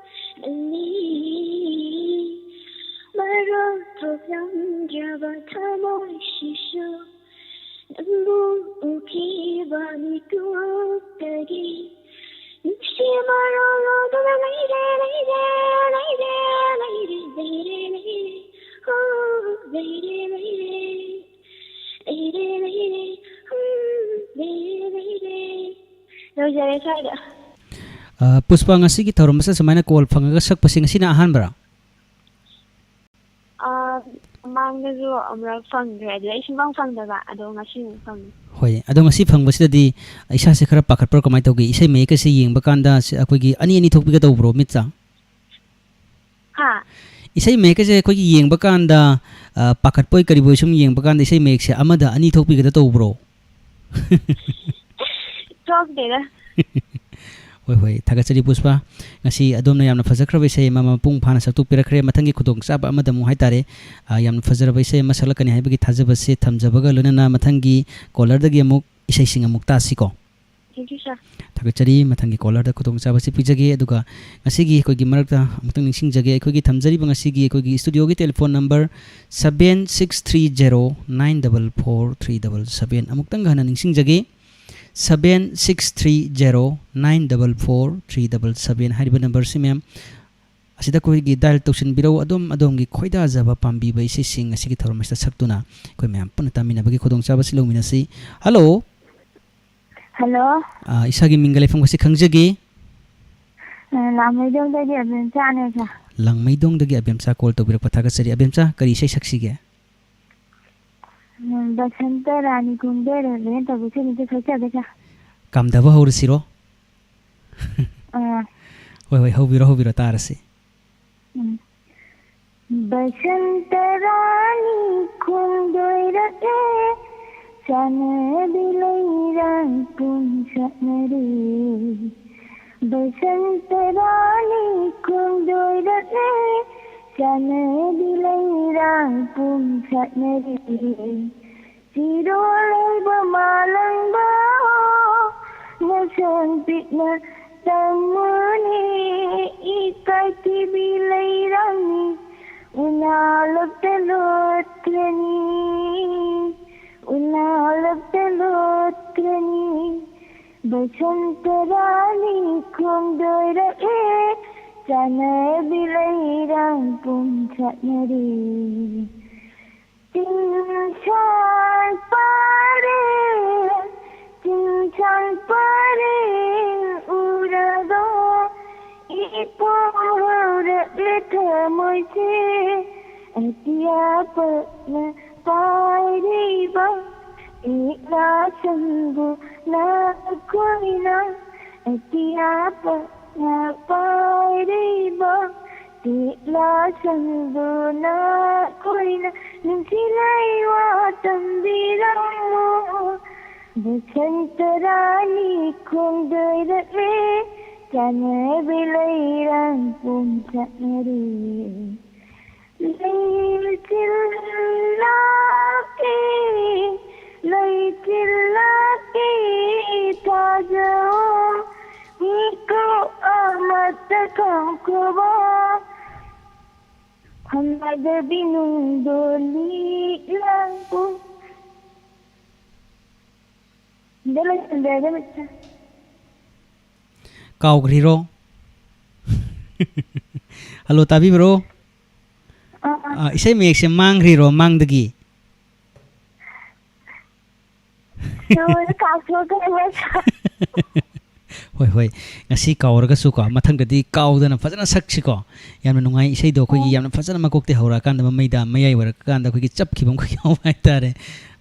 ꯅꯪꯒꯤ, ꯃꯔꯣꯜ ꯊꯣꯛꯂꯝꯗ꯭ꯔꯕ ꯊꯃꯣꯏꯁꯤꯁꯨ ꯅꯪꯕꯨ ꯎꯈꯤꯕ ꯃꯤꯀꯨꯞꯇꯒꯤ ꯅꯨꯡꯁꯤ ꯃꯔꯣꯜ ꯂꯣꯟꯗꯨꯅ ꯂꯩꯔꯦ, ꯂꯩꯔꯦ, ꯂꯩꯔꯦ, ꯂꯩꯔꯦ, ꯂꯩꯔꯦ, ꯂꯩꯔꯦ꯫ ꯑꯣ, ꯂꯩꯔꯦ, ꯂꯩꯔꯦ꯫ ꯂꯩꯔꯦ, ꯂꯩꯔꯦ꯫ ꯎꯝ, ꯂꯩꯔꯦ, ꯂꯩꯔꯦ꯫ ꯂꯣꯏꯖꯔꯦ ꯁ꯭ꯋꯥꯏꯗ꯫ ꯑ, ꯄꯨꯁꯄꯥ, ꯉꯁꯤꯒꯤ ꯊꯧꯔꯝ ꯑꯁꯤꯗ ꯁꯨꯃꯥꯏꯅ ꯀꯣꯜ ꯐꯪꯉꯒ ꯁꯛꯄꯁꯤ ꯉꯁꯤꯅ ꯑꯍꯥꯟꯕꯔꯥ? ꯑ, ꯃꯃꯥꯡꯗꯁꯨ ꯑꯃꯨꯔꯛ ꯐꯪꯈ꯭ꯔꯦ, ꯑꯗꯨꯗ ꯑꯩ ꯁꯨꯡꯐꯪ ꯐꯪꯗꯕ, ꯑꯗꯣ ꯉꯁꯤ ꯑꯃꯨꯛ ꯐꯪꯉꯦ꯫ ꯍꯣꯏ, ꯑꯗꯣ ꯉꯁꯤ ꯐꯪꯕꯁꯤꯗꯗꯤ ꯏꯁꯥꯁꯦ ꯈꯔ ꯄꯥꯈꯠꯄ꯭ꯔꯣ, ꯀꯃꯥꯏꯅ ꯇꯧꯒꯦ? ꯏꯁꯩ ꯃꯌꯦꯛ ꯑꯁꯤ ꯌꯦꯡꯕ ꯀꯥꯟꯗ ꯁꯤ ꯑꯩꯈꯣꯏꯒꯤ ꯑꯅꯤ ꯑꯅꯤ ꯊꯣꯛꯄꯤꯒ ꯇꯧꯕ꯭ꯔꯣ ꯃꯤꯠꯇ? ꯍꯥ? ꯏꯁꯩ ꯃꯌꯦꯛ ꯑꯁꯦ ꯑꯩꯈꯣꯏꯒꯤ ꯌꯦꯡꯕ ꯀꯥꯟꯗ, ꯑ, ꯄꯥꯈꯠꯄꯣꯏ ꯀꯔꯤꯕꯣꯏ ꯁꯨꯝ ꯌꯦꯡꯕ ꯀꯥꯟꯗ ꯏꯁꯩ ꯃꯌꯦꯛꯁꯦ ꯑꯃꯗ ꯑꯅꯤ ꯊꯣꯛꯄꯤꯒꯗ ꯇꯧꯕ꯭ꯔꯣ? ꯊꯣꯛꯇꯦꯗ꯫ ꯍꯣꯏ, ꯍꯣꯏ, ꯊꯥꯒꯠꯆꯔꯤ ꯄꯨꯁꯄꯥ꯫ ꯉꯁꯤ ꯑꯗꯣꯝꯅ ꯌꯥꯝꯅ ꯐꯖꯈ꯭ꯔꯕ ꯏꯁꯩ ꯑꯃ ꯃꯄꯨꯡ ꯐꯥꯅ ꯁꯛꯇꯣꯛꯄꯤꯔꯛꯈ꯭ꯔꯦ꯫ ꯃꯊꯪꯒꯤ ꯈꯨꯗꯣꯡꯆꯥꯕ ꯑꯃꯗ ꯑꯃꯨꯛ ꯍꯥꯏꯇꯥꯔꯦ, ꯑ, ꯌꯥꯝꯅ ꯐꯖꯔꯕ ꯏꯁꯩ ꯑꯃ ꯁꯛꯂꯛꯀꯅꯤ ꯍꯥꯏꯕꯒꯤ ꯊꯥꯖꯕꯁꯦ ꯊꯝꯖꯕꯒ ꯂꯣꯏꯅꯅ ꯃꯊꯪꯒꯤ ꯀꯣꯂꯔꯗꯒꯤ ꯑꯃꯨꯛ ꯏꯁꯩꯁꯤꯡ ꯑꯃꯨꯛ ꯇꯥꯁꯤꯀꯣ꯫ Thank you, sir. ꯊꯥꯒꯠꯆꯔꯤ꯫ ꯃꯊꯪꯒꯤ ꯀꯣꯂꯔꯗ ꯈꯨꯗꯣꯡꯆꯥꯕꯁꯤ ꯄꯤꯖꯒꯦ꯫ ꯑꯗꯨꯒ ꯉꯁꯤꯒꯤ ꯑꯩꯈꯣꯏꯒꯤ ꯃꯔꯛꯇ ꯑꯃꯨꯛꯇꯪ ꯅꯤꯡꯁꯤꯡꯖꯒꯦ, ꯑꯩꯈꯣꯏꯒꯤ ꯊꯝꯖꯔꯤꯕ ꯉꯁꯤꯒꯤ ꯑꯩꯈꯣꯏꯒꯤ ꯁ꯭ꯇꯨꯗꯤꯑꯣꯒꯤ telephone number seven six three zero nine double four three double seven, ꯑꯃꯨꯛꯇꯪꯒ ꯍꯟꯅ ꯅꯤꯡꯁꯤꯡꯖꯒꯦ, seven six three zero nine double four three double seven ꯍꯥꯏꯔꯤꯕ ꯅꯝꯕꯔꯁꯤ, ꯃꯦꯝ, ꯑꯁꯤꯗ ꯑꯩꯈꯣꯏꯒꯤ ꯗꯥꯏꯜ ꯇꯧꯁꯤꯟꯕꯤꯔꯛꯎ꯫ ꯑꯗꯣꯝ ꯑꯗꯣꯝꯒꯤ ꯈꯣꯏꯗꯥꯖꯕ ꯄꯥꯝꯕꯤꯕ ꯏꯁꯩꯁꯤꯡ ꯉꯁꯤꯒꯤ ꯊꯧꯔꯝ ꯑꯁꯤꯗ ꯁꯛꯇꯨꯅ ꯑꯩꯈꯣꯏ ꯃꯌꯥꯝ ꯄꯨꯟꯅ ꯇꯥꯃꯤꯟꯅꯕꯒꯤ ꯈꯨꯗꯣꯡꯆꯥꯕ ꯑꯁꯤ ꯂꯧꯃꯤꯟꯅꯁꯤ꯫ ꯍꯜꯂꯣ꯫ ꯍꯜꯂꯣ꯫ ꯑꯥ, ꯏꯁꯥꯒꯤ ꯃꯤꯡꯒ ꯂꯩꯐꯝꯒꯁꯤ ꯈꯪꯖꯒꯦ꯫ ꯑ, ꯂꯥꯡꯃꯩꯗꯣꯡꯗꯒꯤ ꯑꯕꯦꯝꯆꯥꯅꯦ, ꯁꯥꯔ꯫ ꯂꯥꯡꯃꯩꯗꯣꯡꯗꯒꯤ ꯑꯕꯦꯝꯆꯥ ꯀꯣꯜ ꯇꯧꯕꯤꯔꯛꯄ ꯊꯥꯒꯠꯆꯔꯤ꯫ ꯑꯕꯦꯝꯆꯥ, ꯀꯔꯤ ꯏꯁꯩ ꯁꯛꯁꯤꯒꯦ? ꯎꯝ, ꯕꯁꯟꯇ ꯔꯥꯅꯤ ꯈꯣꯡꯗꯣꯏꯔꯛꯂꯦꯅ ꯇꯧꯕ ꯏꯁꯩꯗꯨ ꯁꯛꯆꯒꯦ, ꯁꯥꯔ꯫ ꯀꯥꯝꯊꯕ ꯍꯧꯔꯁꯤꯔꯣ? ꯑꯥ꯫ ꯍꯣꯏ, ꯍꯣꯏ, ꯍꯧꯕꯤꯔꯣ, ꯍꯧꯕꯤꯔꯣ, ꯇꯥꯔꯁꯤ꯫ ꯎꯝ꯫ ꯕꯁꯟꯇ ꯔꯥꯅꯤ ꯈꯣꯡꯗꯣꯏꯔꯛꯂꯦ, ꯆꯥꯟꯅꯕꯤ ꯂꯩꯔꯥꯡ ꯄꯨꯝ ꯁꯥꯠꯅꯔꯦ꯫ ꯕꯁꯟꯇ ꯔꯥꯅꯤ ꯈꯣꯡꯗꯣꯏꯔꯛꯂꯦ, ꯆꯥꯟꯅꯕꯤ ꯂꯩꯔꯥꯡ ꯄꯨꯝ ꯁꯥꯠꯅꯔꯦ꯫ ꯆꯤꯔꯣꯜ ꯂꯩꯕ ꯃꯥꯂꯪꯕ ꯃꯁꯝ ꯄꯤꯛꯅ ꯇꯝꯃꯨꯅꯤ, ꯏꯀꯥꯏ ꯊꯤꯕꯤ ꯂꯩꯔꯥꯡꯅꯤ, ꯎꯅꯥ ꯂꯛꯇ ꯂꯣꯠꯈ꯭ꯔꯅꯤ, ꯎꯅꯥ ꯂꯛꯇ ꯂꯣꯠꯈ꯭ꯔꯅꯤ꯫ ꯕꯁꯟꯇ ꯔꯥꯅꯤ ꯈꯣꯡꯗꯣꯏꯔꯛꯂꯦ, ꯆꯥꯟꯅꯕꯤ ꯂꯩꯔꯥꯡ ꯄꯨꯝ ꯁꯥꯠꯅꯔꯦ꯫ ꯆꯤꯡꯁꯥꯡ ꯄꯔꯦꯡ, ꯆꯤꯡꯁꯥꯡ ꯄꯔꯦꯡ ꯎꯔꯒ ꯏꯄꯣꯝ ꯍꯧꯔꯛꯂꯦ ꯊꯃꯣꯏꯁꯦ꯫ ꯑꯇꯤꯌꯥ ꯄꯛꯅ ꯄꯥꯏꯔꯤꯕ ꯂꯤꯛꯂꯥ ꯁꯪꯕꯨ ꯅꯈꯣꯏꯅ, ꯑꯇꯤꯌꯥ ꯄꯛꯅ ꯄꯥꯏꯔꯤꯕ ꯂꯤꯛꯂꯥ ꯁꯪꯕꯨ ꯅꯈꯣꯏꯅ ꯅꯨꯡꯁꯤ ꯂꯩꯋꯥ ꯇꯝꯕꯤꯔꯝꯃꯨ꯫ ꯕꯁꯟꯇ ꯔꯥꯅꯤ ꯈꯣꯡꯗꯣꯏꯔꯛꯂꯦ, ꯆꯥꯟꯅꯕꯤ ꯂꯩꯔꯥꯡ ꯄꯨꯝ ꯁꯥꯠꯅꯔꯦ꯫ ꯂꯩꯆꯤꯜ ꯂꯥꯛꯀꯦ, ꯂꯩꯆꯤꯜ ꯂꯥꯛꯀꯦ ꯊꯥꯖꯧ, ꯃꯤꯀꯨꯞ ꯑꯃꯇ ꯈꯪꯈꯣꯕ, ꯈꯝꯕꯗ ꯕꯤꯅꯨꯡꯗꯣ ꯂꯤꯛꯂꯥꯡꯕꯨ꯫ ꯁꯤꯗ ꯂꯣꯏꯁꯤꯟꯖꯔꯒꯦ, ꯃꯤꯁꯇꯔ꯫ ꯀꯥꯎꯈ꯭ꯔꯤꯔꯣ? ꯍꯜꯂꯣ, ꯇꯥꯕꯤꯕ꯭ꯔꯣ? ꯑꯥ, ꯑꯥ꯫ ꯑꯥ, ꯏꯁꯩ ꯃꯌꯦꯛꯁꯦ ꯃꯥꯡꯈ꯭ꯔꯤꯔꯣ ꯃꯥꯡꯗꯒꯤ? ꯅꯉꯣꯟꯗ ꯀꯥꯎꯊꯣꯛꯈ꯭ꯔꯦ ꯃꯁꯥ꯫ ꯍꯣꯏ, ꯍꯣꯏ꯫ ꯉꯁꯤ ꯀꯥꯎꯔꯒꯁꯨꯀꯣ, ꯃꯊꯪꯗꯗꯤ ꯀꯥꯎꯗꯅ ꯐꯖꯅ ꯁꯛꯁꯤꯀꯣ꯫ ꯌꯥꯝꯅ ꯅꯨꯡꯉꯥꯏ ꯏꯁꯩꯗꯣ, ꯑꯩꯈꯣꯏꯒꯤ ꯎꯝ꯫ ꯌꯥꯝꯅ ꯐꯖꯅ ꯃꯀꯣꯛꯇꯩ ꯍꯧꯔꯛꯑꯀꯥꯟꯗ ꯃꯃꯩꯗ, ꯃꯌꯥꯏ ꯑꯣꯏꯔꯛꯀꯥꯟꯗ ꯑꯩꯈꯣꯏꯒꯤ ꯆꯞꯈꯤꯕ ꯑꯃꯈꯛ ꯌꯥꯎꯕ ꯍꯥꯏꯇꯥꯔꯦ꯫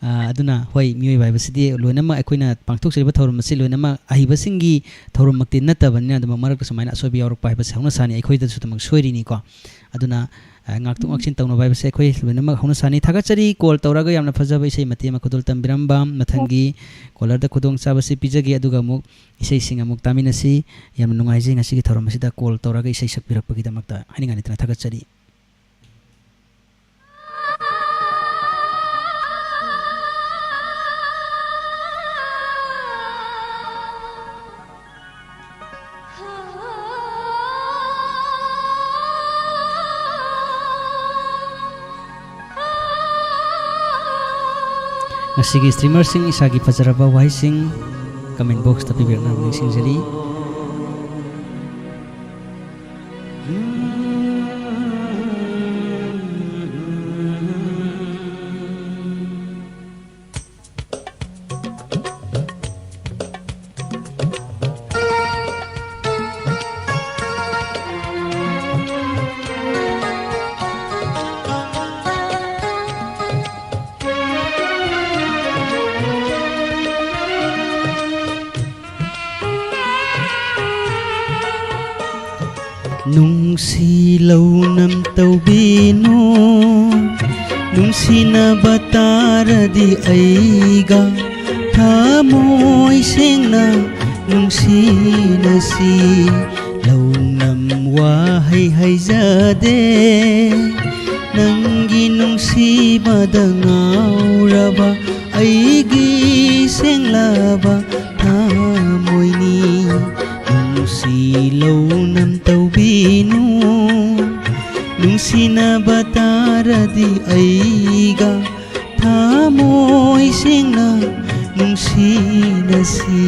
ꯑ, ꯑꯗꯨꯅ ꯍꯣꯏ, ꯃꯤꯑꯣꯏꯕ ꯍꯥꯏꯕꯁꯤꯗꯤ ꯂꯣꯏꯅꯃꯛ ꯑꯩꯈꯣꯏꯅ ꯄꯥꯡꯊꯣꯛꯆꯔꯤꯕ ꯊꯧꯔꯝ ꯑꯁꯤ ꯂꯣꯏꯅꯃꯛ ꯑꯍꯩꯕꯁꯤꯡꯒꯤ ꯊꯧꯔꯝꯃꯛꯇꯤ ꯅꯠꯇꯕꯅꯤꯅ, ꯑꯗꯨꯃꯛ ꯃꯔꯛꯇ ꯁꯨꯃꯥꯏꯅ ꯑꯁꯣꯏꯕ ꯌꯥꯎꯔꯛꯄ ꯍꯥꯏꯕꯁꯤ ꯍꯧꯅ ꯁꯥꯅꯤ, ꯑꯩꯈꯣꯏꯗꯁꯨ ꯑꯗꯨꯃꯛ ꯁꯣꯏꯔꯤꯅꯤꯀꯣ꯫ ꯑꯗꯨꯅ, ꯑ, ꯉꯥꯛꯊꯣꯛ ꯎꯝ꯫ ꯉꯥꯛꯁꯤꯟ ꯇꯧꯅꯕ ꯍꯥꯏꯕꯁꯦ ꯑꯩꯈꯣꯏ ꯂꯣꯏꯅꯃꯛ ꯍꯧꯅ ꯁꯥꯅꯤ꯫ ꯊꯥꯒꯠꯆꯔꯤ, call ꯇꯧꯔꯒ ꯌꯥꯝꯅ ꯐꯖꯕ ꯏꯁꯩ ꯃꯇꯦꯛ ꯑꯃ ꯈꯨꯗꯣꯜ ꯇꯝꯕꯤꯔꯝꯕ꯫ ꯃꯊꯪꯒꯤ callerꯗ ꯈꯨꯗꯣꯡꯆꯥꯕꯁꯤ ꯄꯤꯖꯒꯦ, ꯑꯗꯨꯒ ꯑꯃꯨꯛ ꯏꯁꯩꯁꯤꯡ ꯑꯃꯨꯛ ꯇꯥꯃꯤꯟꯅꯁꯤ꯫ ꯌꯥꯝꯅ ꯅꯨꯡꯉꯥꯏꯖꯩ ꯉꯁꯤꯒꯤ ꯊꯧꯔꯝ ꯑꯁꯤꯗ call ꯇꯧꯔꯒ ꯏꯁꯩ ꯁꯛꯄꯤꯔꯛꯄꯒꯤꯗꯃꯛꯇ ꯍꯥꯏꯅꯤꯡꯉꯥꯏ ꯂꯩꯇꯅ ꯊꯥꯒꯠꯆꯔꯤ꯫ ꯉꯁꯤꯒꯤ streamerꯁꯤꯡ, ꯏꯁꯥꯒꯤ ꯐꯖꯔꯕ ꯋꯥꯍꯩꯁꯤꯡ comment boxꯇ ꯄꯤꯕꯤꯔꯛꯅꯕ ꯅꯤꯡꯁꯤꯡꯖꯔꯤ꯫ ꯅꯨꯡꯁꯤ ꯂꯧꯅꯝ ꯇꯧꯕꯤꯅꯨ, ꯅꯨꯡꯁꯤꯅꯕ ꯇꯥꯔꯗꯤ ꯑꯩꯒ ꯊꯃꯣꯏ ꯁꯦꯡꯅ ꯅꯨꯡꯁꯤꯅꯁꯤ꯫ ꯂꯧꯅꯝ ꯋꯥꯍꯩ ꯍꯥꯏꯖꯗꯦ, ꯅꯪꯒꯤ ꯅꯨꯡꯁꯤꯕꯗ ꯉꯥꯎꯔꯕ ꯑꯩꯒꯤ ꯁꯦꯡꯂꯕ ꯊꯃꯣꯏꯅꯤ꯫ ꯅꯨꯡꯁꯤ ꯂꯧꯅꯝ ꯇꯧꯕꯤꯅꯨ, ꯅꯨꯡꯁꯤꯅꯕ ꯇꯥꯔꯗꯤ ꯑꯩꯒ ꯊꯃꯣꯏ ꯁꯦꯡꯅ ꯅꯨꯡꯁꯤꯅꯁꯤ꯫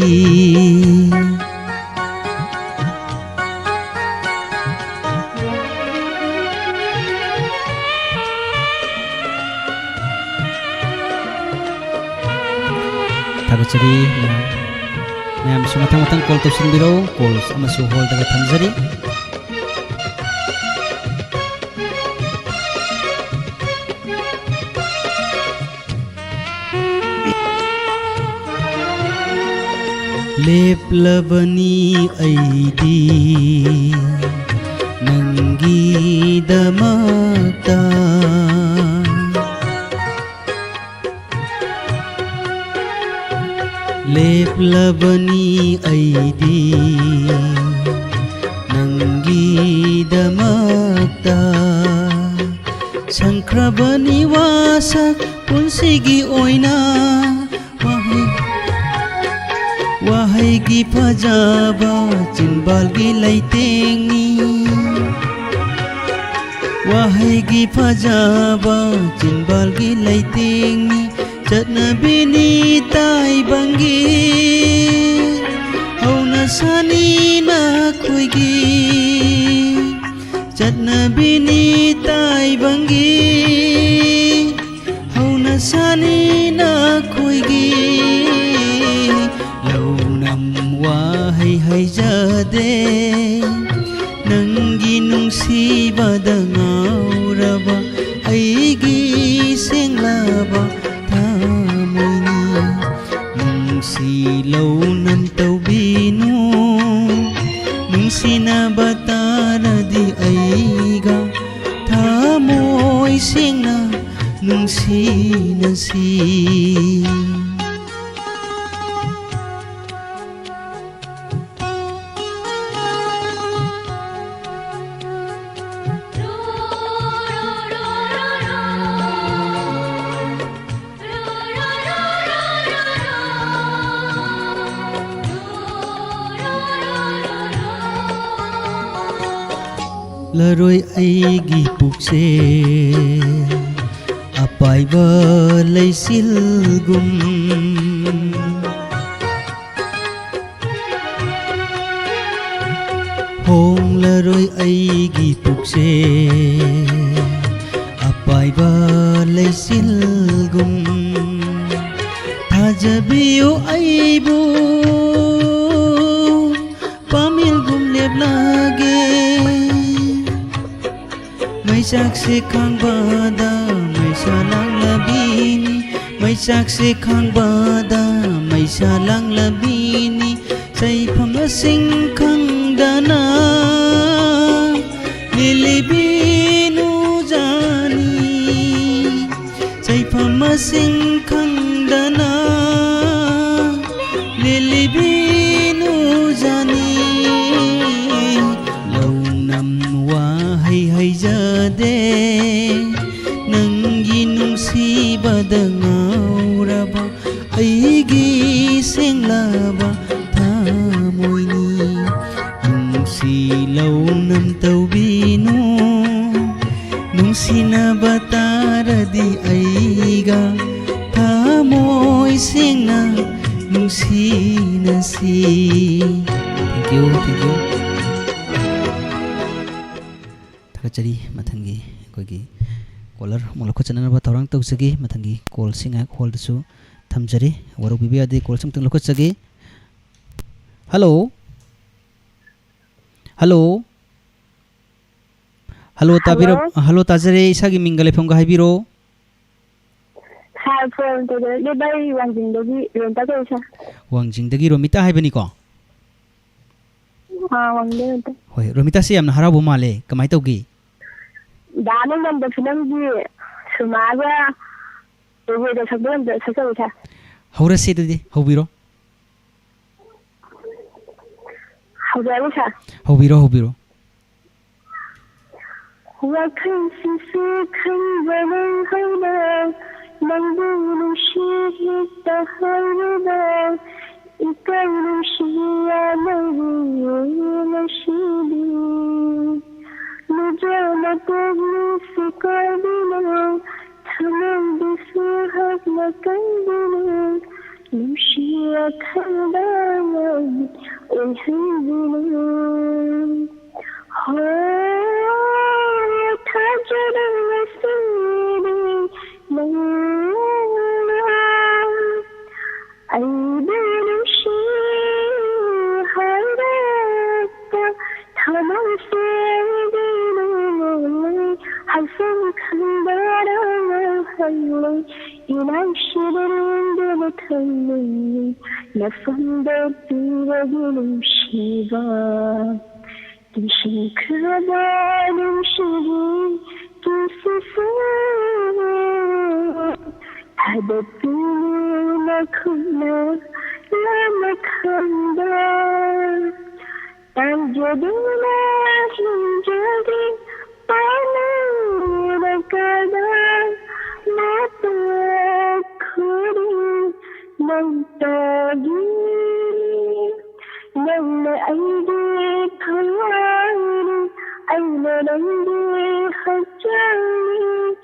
ꯃꯌꯥꯝꯁꯨ ꯃꯊꯪ ꯃꯊꯪ call ꯇꯧꯁꯤꯟꯕꯤꯔꯛꯎ꯫ Call ꯑꯃꯁꯨ holdꯗꯒ ꯊꯝꯖꯔꯤ꯫ ꯂꯦꯞꯂꯕꯅꯤ ꯑꯩꯗꯤ ꯅꯪꯒꯤꯗꯃꯛꯇ꯫ ꯂꯦꯞꯂꯕꯅꯤ ꯑꯩꯗꯤ ꯅꯪꯒꯤꯗꯃꯛꯇ꯫ ꯁꯪꯈ꯭ꯔꯕꯅꯤ ꯋꯥꯁꯛ ꯄꯨꯟꯁꯤꯒꯤ ꯑꯣꯏꯅ꯫ ꯋꯥꯍꯩ, ꯋꯥꯍꯩꯒꯤ ꯐꯖꯕ ꯆꯤꯟꯕꯥꯜꯒꯤ ꯂꯩꯇꯦꯡꯅꯤ꯫ ꯋꯥꯍꯩꯒꯤ ꯐꯖꯕ ꯆꯤꯟꯕꯥꯜꯒꯤ ꯂꯩꯇꯦꯡꯅꯤ꯫ ꯆꯠꯅꯕꯤꯅꯤ ꯇꯥꯏꯕꯪꯒꯤ ꯍꯧꯅꯁꯥꯅꯤ ꯅꯈꯣꯏꯒꯤ꯫ ꯆꯠꯅꯕꯤꯅꯤ ꯇꯥꯏꯕꯪꯒꯤ ꯍꯧꯅꯁꯥꯅꯤ ꯅꯈꯣꯏꯒꯤ꯫ ꯂꯧꯅꯝ ꯋꯥꯍꯩ ꯍꯩꯖꯗꯦ ꯅꯪꯒꯤ ꯅꯨꯡꯁꯤꯕꯗ ꯉꯥꯎꯔꯕ ꯑꯩꯒꯤ ꯁꯦꯡꯂꯕ ꯊꯃꯣꯏꯅꯤ꯫ ꯅꯨꯡꯁꯤ ꯂꯧꯅꯝ ꯇꯧꯕꯤꯅꯨ ꯅꯨꯡꯁꯤꯅꯕ ꯇꯥꯔꯗꯤ ꯑꯩꯒ ꯊꯃꯣꯏ ꯁꯦꯡꯅ ꯅꯨꯡꯁꯤꯅꯁꯤ꯫ ꯂꯔꯣꯏ ꯑꯩꯒꯤ ꯄꯨꯛꯁꯦ ꯑꯄꯥꯏꯕ ꯂꯩꯆꯤꯜꯒꯨꯝ꯫ ꯍꯣꯡꯂꯔꯣꯏ ꯑꯩꯒꯤ ꯄꯨꯛꯁꯦ ꯑꯄꯥꯏꯕ ꯂꯩꯆꯤꯜꯒꯨꯝ꯫ ꯊꯥꯖꯕꯤꯌꯨ ꯑꯩꯕꯨ, ꯄꯥꯃꯦꯜꯒꯨꯝ ꯂꯦꯞꯂꯒꯦ꯫ ꯃꯩꯆꯥꯛꯁꯦ ꯈꯥꯡꯕꯗ ꯃꯩꯁꯥ ꯂꯥꯡꯂꯕꯤꯅꯤ, ꯃꯩꯆꯥꯛꯁꯦ ꯈꯥꯡꯕꯗ ꯃꯩꯁꯥ ꯂꯥꯡꯂꯕꯤꯅꯤ꯫ ꯆꯩꯐꯝ ꯑꯁꯤꯡ ꯈꯪꯗꯅ ꯂꯤꯂꯤꯕꯤꯅꯨ ꯖꯥꯅꯤ꯫ ꯆꯩꯐꯝ ꯑꯁꯤꯡ ꯈꯪꯗꯅ ꯂꯤꯂꯤꯕꯤꯅꯨ ꯖꯥꯅꯤ꯫ ꯂꯧꯅꯝ ꯋꯥꯍꯩ ꯍꯩꯖꯗꯦ, ꯅꯪꯒꯤ ꯅꯨꯡꯁꯤꯕꯗ ꯉꯥꯎꯔꯕ ꯑꯩꯒꯤ ꯁꯦꯡꯂꯕ ꯊꯃꯣꯏꯅꯤ꯫ ꯅꯨꯡꯁꯤ ꯂꯧꯅꯝ ꯇꯧꯕꯤꯅꯨ, ꯅꯨꯡꯁꯤꯅꯕ ꯇꯥꯔꯗꯤ ꯑꯩꯒ ꯊꯃꯣꯏ ꯁꯦꯡꯅ ꯅꯨꯡꯁꯤꯅꯁꯤ꯫ Thank you, thank you. ꯊꯥꯒꯠꯆꯔꯤ꯫ ꯃꯊꯪꯒꯤ ꯑꯩꯈꯣꯏꯒꯤ caller ꯑꯃꯨꯛ ꯂꯧꯈꯠꯆꯅꯅꯕ ꯊꯧꯔꯥꯡ ꯇꯧꯖꯒꯦ꯫ ꯃꯊꯪꯒꯤ callꯁꯤ ꯉꯥꯏꯍꯥꯛ holdꯗꯁꯨ ꯊꯝꯖꯔꯤ꯫ ꯋꯥꯔꯧꯕꯤꯕ ꯌꯥꯗꯦ, callꯁꯤ ꯑꯃꯨꯛꯇꯪ ꯂꯧꯈꯠꯆꯒꯦ꯫ Hello? Hello? Hello, ꯇꯥꯕꯤꯔ-, Hello? Hello, ꯇꯥꯖꯔꯦ꯫ ꯏꯁꯥꯒꯤ ꯃꯤꯡꯒ ꯂꯩꯐꯝꯒ ꯍꯥꯏꯕꯤꯔꯣ꯫ Sir, phone ꯇꯧꯖꯔꯛꯂꯤꯕ ꯑꯩ ꯋꯥꯡꯖꯤꯡꯗꯒꯤ ꯔꯣꯃꯤꯇꯥ ꯀꯧꯏ, sir꯫ ꯋꯥꯡꯖꯤꯡꯗꯒꯤ ꯔꯣꯃꯤꯇꯥ ꯍꯥꯏꯕꯅꯤꯀꯣ? ꯑꯥ, ꯋꯥꯡꯖꯤꯡꯗꯒꯤ ꯔꯣꯃꯤꯇꯥ꯫ ꯍꯣꯏ, ꯔꯣꯃꯤꯇꯥꯁꯦ ꯌꯥꯝꯅ ꯍꯔꯥꯎꯕ ꯃꯥꯜꯂꯦ꯫ ꯀꯃꯥꯏ ꯇꯧꯒꯦ? ꯗꯥ ꯅꯣꯡꯗꯝꯕ ꯐꯤꯂꯝꯒꯤ ꯁꯨꯃꯥꯒ ꯔꯣꯕꯣꯠꯀ ꯁꯛꯄ ꯑꯝꯇ ꯁꯛꯆꯧꯁꯦ꯫ ꯍꯧꯔꯁꯤ ꯑꯗꯨꯗꯤ, ꯍꯧꯕꯤꯔꯣ꯫ ꯍꯧꯖꯔꯒꯦ, sir꯫ ꯍꯧꯕꯤꯔꯣ, ꯍꯧꯕꯤꯔꯣ꯫ ꯋꯥꯈꯜꯁꯤꯁꯨ ꯈꯪꯕ ꯅꯪꯍꯧꯅ, ꯅꯪꯕꯨ ꯅꯨꯡꯁꯤ ꯍꯦꯛꯇ ꯍꯥꯏꯔꯨꯕ, ꯏꯀꯥꯏ ꯅꯨꯡꯁꯤꯌꯥ ꯅꯪꯕꯨ ꯉꯁꯤꯗꯤ꯫ ꯅꯨꯡꯖꯥꯎꯅ ꯄꯣꯛꯂꯤꯁꯤ ꯀꯥꯏꯗꯅꯣ, ꯊꯃꯣꯏꯗꯁꯨ ꯍꯛꯅ ꯀꯟꯗꯨꯅ, ꯅꯨꯡꯁꯤ ꯋꯥꯈꯜꯗ ꯑꯣꯏꯍꯟꯗꯨꯅ꯫ ꯍꯣ, ꯊꯥꯖꯔꯕ ꯁꯤꯡꯅꯤ ꯅꯪꯅ꯫ ꯃꯐꯝ ꯈꯪꯗꯅ ꯍꯜꯂꯦ, ꯏꯅꯥꯛꯁꯤꯗ ꯂꯣꯟꯗꯨꯅ ꯊꯝꯂꯦ, ꯅꯐꯝꯗ ꯄꯤꯔꯒꯦ ꯅꯨꯡꯁꯤꯕ꯫ ꯇꯨꯡꯁꯤꯟꯈ꯭ꯔꯕ ꯅꯨꯡꯁꯤꯕꯤ ꯀꯤꯁꯤꯁꯨ ꯊꯥꯗꯣꯛꯇꯨꯅ ꯈꯨꯠꯅ ꯂꯥꯃꯈꯪꯗ ꯇꯥꯡꯖꯗꯨꯅ ꯍꯤꯡꯖꯒꯦ ꯄꯥꯝꯅꯔꯀꯗ ꯃꯇꯝ ꯈꯨꯗꯤꯡ ꯅꯪꯇꯒꯤ꯫ ꯅꯪꯅ ꯑꯩꯒꯤ ꯊꯋꯥꯏꯅꯤ, ꯑꯩꯅ ꯅꯪꯒꯤ ꯍꯛꯆꯥꯡꯅꯤ꯫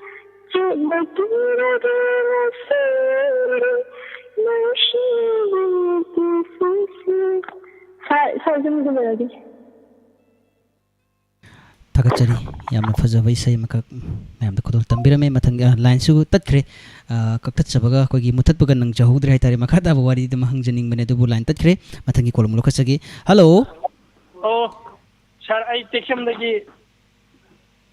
ꯆꯦꯠꯅ ꯀꯤꯔꯒꯦ ꯉꯁꯤꯗꯤ ꯅꯨꯡꯁꯤꯕꯤ ꯄꯨꯟꯁꯤꯁꯦ꯫ ꯁꯥꯔ, ꯁꯥꯔ, ꯁꯨꯝ ꯂꯣꯏꯔꯒꯦ꯫ ꯊꯥꯒꯠꯆꯔꯤ꯫ ꯌꯥꯝꯅ ꯐꯖꯕ ꯏꯁꯩ ꯑꯃꯈꯛ ꯃꯌꯥꯝꯗ ꯈꯨꯗꯣꯜ ꯇꯝꯕꯤꯔꯝꯃꯦ꯫ ꯃꯊꯪ, ꯑ, ꯂꯥꯏꯟꯁꯨ ꯇꯠꯈ꯭ꯔꯦ꯫ ꯑ, ꯀꯛꯊꯠꯆꯕꯒ ꯑꯩꯈꯣꯏꯒꯤ ꯃꯨꯊꯠꯄꯒ ꯅꯪꯖꯍꯧꯗ꯭ꯔꯦ ꯍꯥꯏꯇꯥꯔꯦ꯫ ꯃꯈꯥ ꯇꯥꯕ ꯋꯥꯔꯤꯗꯨ ꯑꯃ ꯍꯪꯖꯅꯤꯡꯕꯅꯦ, ꯑꯗꯨꯕꯨ ꯂꯥꯏꯟ ꯇꯠꯈ꯭ꯔꯦ꯫ ꯃꯊꯪꯒꯤ ꯀꯣꯜ ꯑꯃꯨꯛ ꯂꯧꯈꯠꯆꯒꯦ꯫ ꯍꯜꯂꯣ꯫ ꯑꯣ, ꯁꯥꯔ, ꯑꯩ ꯇꯦꯛꯁꯝꯗꯒꯤ,